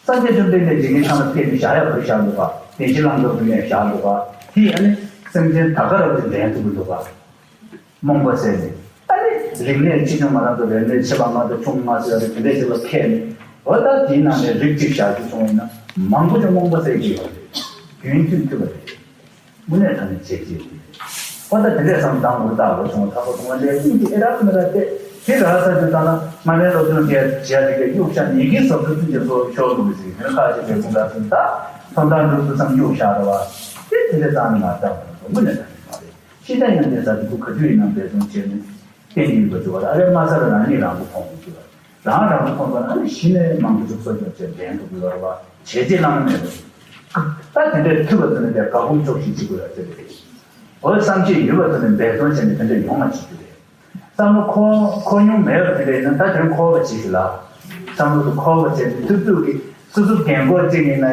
སངས་རྒྱས་བཅོམ་ལྡན་འདས་འཇིག་རྟེན་ཁམས་ལ་ཕེབས་ནས་བཞག་ཡག་ག་རེ་བཞག་འདུག་ག་བདེན་བཞི་བླང་དོར་དུ་གནས་བཞག་འདུག་ག་དེ་ཨ་ནི་སེམས་ཅན་ད་ག་རང་དུ་འདྲེན་ཐུབ་ཀྱི་འདུག་ག་རྨོངས་པ་སེལ་ནས། ཨ་ནི་རིག་གནས་ཆེ་ཆུང་མ་རང་དུ་རིག་གནས་ཆེ་བ་ལྔ་དང་ཆུང་ལྔ་ཟེར་བ་དེ་འདྲས་ཞིག་ལ་མཁས་ནས། འོ་ད་དེའི་ནང་ནས་རིགས་གཅིག་བཞག་རྒྱུ་སོང་ཡིན་ན་མང་པོ་ཅིག་རྨོངས་པ་སེལ་གྱི་ཡོད་རེད། རྒྱུན་མཐུད་ཐུབ་པ་རེད། དངོས་གནས་དྲང་གནས་བྱས་རྗེས་རེད། འོ་ད་དེ་འདྲས་བསམ་བཏང་དགོས་ད་འོ་བྱུང་བ་ད་གོ་སོང་བ་ལས་ཀུན་གྱི་ཨེ་རག་མི་རག་སྟེ་དེ་རག་ས་དུ་ད་ན་ང་ལས་སློབ་སྦྱོང་བྱས་བྱས་རིགས་ཀྱི་གཡུག་ཤ་ཉིད་ཀྱིས་སོ་སོ་ཚུན་ཆད་སོ་ཤོར་འདུག་གི་ཟིག་དེ་ཁ་ཅིག་ལས་ཁུངས་ད་ཚུན་ད་ཐོན་ཐང་འགྲུབ་ཏུ་བསམ་གཡུག་ཤ་རེད་བ། དེ་དེ་འདྲས་བཏང་ནས་མ་བཏང་དགོས་དངོས་གནས་དྲང་གནས་མ་རེད། ཤེས་བྱ་ཡོན་ཏན་ཟེར་དེ་ཁུ་ག་དུས་ཡིན་ནའང་འབད་བརྩོན་བྱས་ནས་བསྟན་གྱི་ཡོད་པ་ཅིག་བ་ལ་ཨ་རེ་མ་ཟ་ར་རང་ཉིད་རང་མགོ་ཐོན་དགོས་ཀྱི་བ། རང་རང་མགོ་ཐོན་པ་ན་ཨ་ནི་གཞི་ནས་མང་པོ་ཅིག་གསོ་སྐྱོང་བྱས་འགྲན་དུ་འགྲོ་བ་བྱས་རྗེས་བླ་ན་མེད་པ་ཞིག་ད་དེ་འདྲའི་ཐུབ་པ་ཚོ་ནི་དེ་དགའ་སྒོམ་ཆོག་ཤེས་བྱེད་དགོས་ཡ་ཟེར་བ་རེད། འོ་བསམ་ཤེས་ཡོད་པ་ཚོ་ནི་འབད་བརྩོན་བྱས་ནས་དེ་འདྲ་ཡོང་བ་བྱེད་རྒྱུ་རེད། བསམ་བློ་འཁོར་འཁོར་མྱོང་མེད་པ་དེ་འདྲ་ཡིན་ན་ད་དོན་འཁོར་བ་བྱེད་ཞུ་ལ། བསམ་བློ་དུ་འཁོར་བ་བྱས་ཏེ་ཐུབ་ཐུབ་ཀྱིས་སོ་སོ་རྒན་གོག་གཅིག་ཡིན་ན་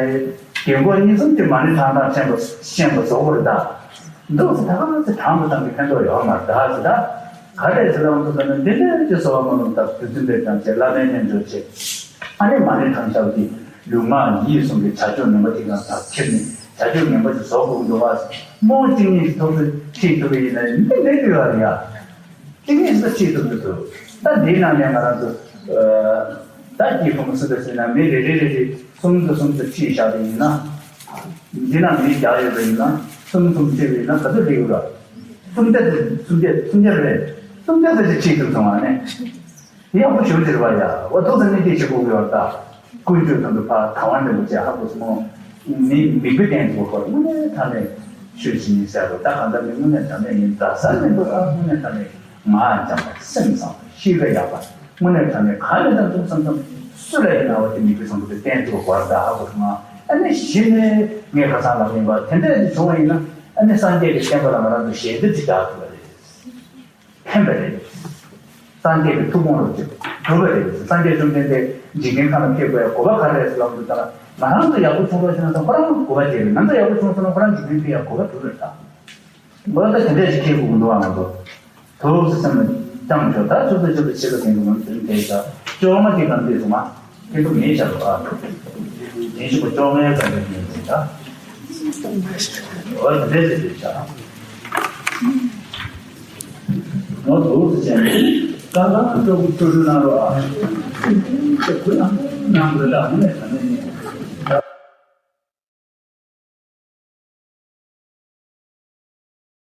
ཡང་རྒན་གོག་གཉིས་གསུམ་གྱིས་མ་ཎི་བགྲང་སྟངས་ཤེས་པ་ཤེས་པ་བཟོ་དགོས་རེད་ད། འདུག་སེ་ད་ག་ཚོད་བགྲང་དགོས་སྟངས་ཀྱི་ཕན་ཐོགས་ཡོད་མ་རེད་ད་ཟེར་ད། ག་རེ་ཟེར་ལ་འོང་དུ་ད་ནི་འདི་འདྲའི་ཅིག་གསོལ་བ་སྨོན་ལམ་བཏབ་རྒྱུ་འཛིན་པའི་གྲངས་བྱས་བླ་མའི་རྣལ་འབྱོར་བྱས། ཨ་ནི་མ་ཎི་བགྲང་ཤག་གི་ལུས་ངག་ཡིད་གསུམ་གྱི་བྱ་སྤྱོད་ངན་པ་དེ་གང་དག་ཁྱེར་ནས་བྱ་སྤྱོད་ངན་པ་ཅིག་བཟོ་དགོས་འདུག་བ། རྨོངས་གཅིག་གཉིས་ཤིག་ཐོབ་ཚེ་ཁྲིད་ཐུབ་པ་ཡིན་ན་འདི་འདྲའི་ཡོད་རེད་ཡ། གཅིག་གཉིས་སུ་ཁྲིད་ཐུབ་ཀྱི་འདུག་ད་འདིའི་ནང་ནས་ང་རང་ཚོ་ད་སྐྱེས་ཕོ་མོ་སུ་དང་སུ་ཡིན་ན་མི་རེ་རེ་རེ་རེ་གསུམ་དུ་གསུམ་དུ་ཁྲིད་བཞག་པ་ཡིན་ན། འདི་ནང་མི་བརྒྱ་ཡོད་པ་ཡིན་ན་གསུམ་གསུམ་ཁྲིད་པ་ཡིན་ན་ག་ཚོད་འགྲིག་གི་རེད། སུམ་བརྒྱ་དེ་སུམ་བརྒྱ་སུམ་བརྒྱ་རེད། སུམ་བརྒྱ་ཙམ་ཞིག་ཁྲིད་ཐུབ་སོང་བ་ནི། ཡག་པོ་ཞེ་པོ་ཅིག་རེད་པ་ཡ། འོ་ཐུགས་སུ་གནས་འདི་བྱེད་དགོས་ཀྱི་ཡོད་ད། ཀུན་སྤྱོད་དམ་པའི་ཕ་དང་བ་འདྲ་པོ་བྱས་ཧ་གོ་སོང་། མི་མིག་དཔེ་བསྟན་ཐུབ་པ་ཁོ་དངོས་གནས་དྲང་གནས་ཆོས་བྱེད་མི་ཟེར་རོ་ད་གང་ལྟར་མི་དངོས་གནས་དྲང་གནས་ཡིན་ད་ཟེར་མི་འདུག་ཨ་དངོས་གནས་དྲང་གནས་ངག་འཇམ་པ་སེམས་བཟང་པོ་གཤིས་ཀ་ཡག་པ། དངོས་གནས་དྲང་གནས་ག་ནས་ཀྱང་ཐུག་བསམ་བསམ། སུ་ལ་ཡིན་ན་བ་དེ་མི་དགེ་བཟང་པོ་དེ་བསྟན་ཐུབ་པ་བར་ད་ཧ་གོ་སོང་ང་། ཨ་ནི་གཞི་ནས་ངས་ཁ་སང་ལབ་ཡིན་པ་དེ་འདྲ་ཞིག་བྱུང་བ་ཡིན་ན། ཨ་ནི་སངས་རྒྱས་ཀྱི་བསྟན་པ་ལ་ང་རང་ཚོ་ཞལ་འདེབས་ཅིག་རྒྱག་ཐུབ་པ་རེད། ཕན་པ་རེད། སངས་རྒྱས་ཀྱི་ཐུགས་དགོངས་རབ་ཅིག་གྲུབ་པ་རེད། སངས་རྒྱས་བཅོམ་ལྡན་འདས་འཇིག་རྟེན་ཁམས་ལ་ཕེབས་དགོས་ཡ་དགོས་པ་ག་རེ་རེད་ཟེར་ལབ་འདུག་ད་ལ། ང་རང་ཚོ་ཡག་པོ་བྱུང་རོགས་བྱས་ན་ཁོ་རང་དགོས་པ་དེ་རེད། ང་ཚོ་ཡག་པོ་བྱུང་སོང་ན་ཁོ་རང་འཇིག་རྟེན་ཕན་ཡ་དགོས་པ་གྲུབ་རེད་ད། འོ་ད་དེ་འདྲས་ཞིག་ཁྱེད་དགོས་འདུག་ཨ་ང་ཚོ། དུག་སེ་སེམས་ལ་བཅངས་ཆོག་ད་ཆུ་ཚོད་ཆུ་ཚོད་ཕྱེད་ཀ་ཟིན་འདུག་ང་ཚོ་དེ་ད་ཅོག་མ་དེ་གང་དུས་སོང་ང་དེ་ཚོ་མེད་ཆགས་འདུག་ཨ། ཉིན་ཞིག་པ་ཅོག་མའི་གང་དུ་ཉིན་ཟིན་ད། འོ་དེ་འདྲས་ཟིན་དུས་ཆགས། འོ་དུག་སེ་བྱས་ནས་ཀ་ཀ་ཀྲོ་ཀྲོ་ཀྲུ་གནང་རོགས་ཨ། ཁོ་ཡང་ནང་དུ་ད་དངོས་གནས་དྲང་གནས་ནས།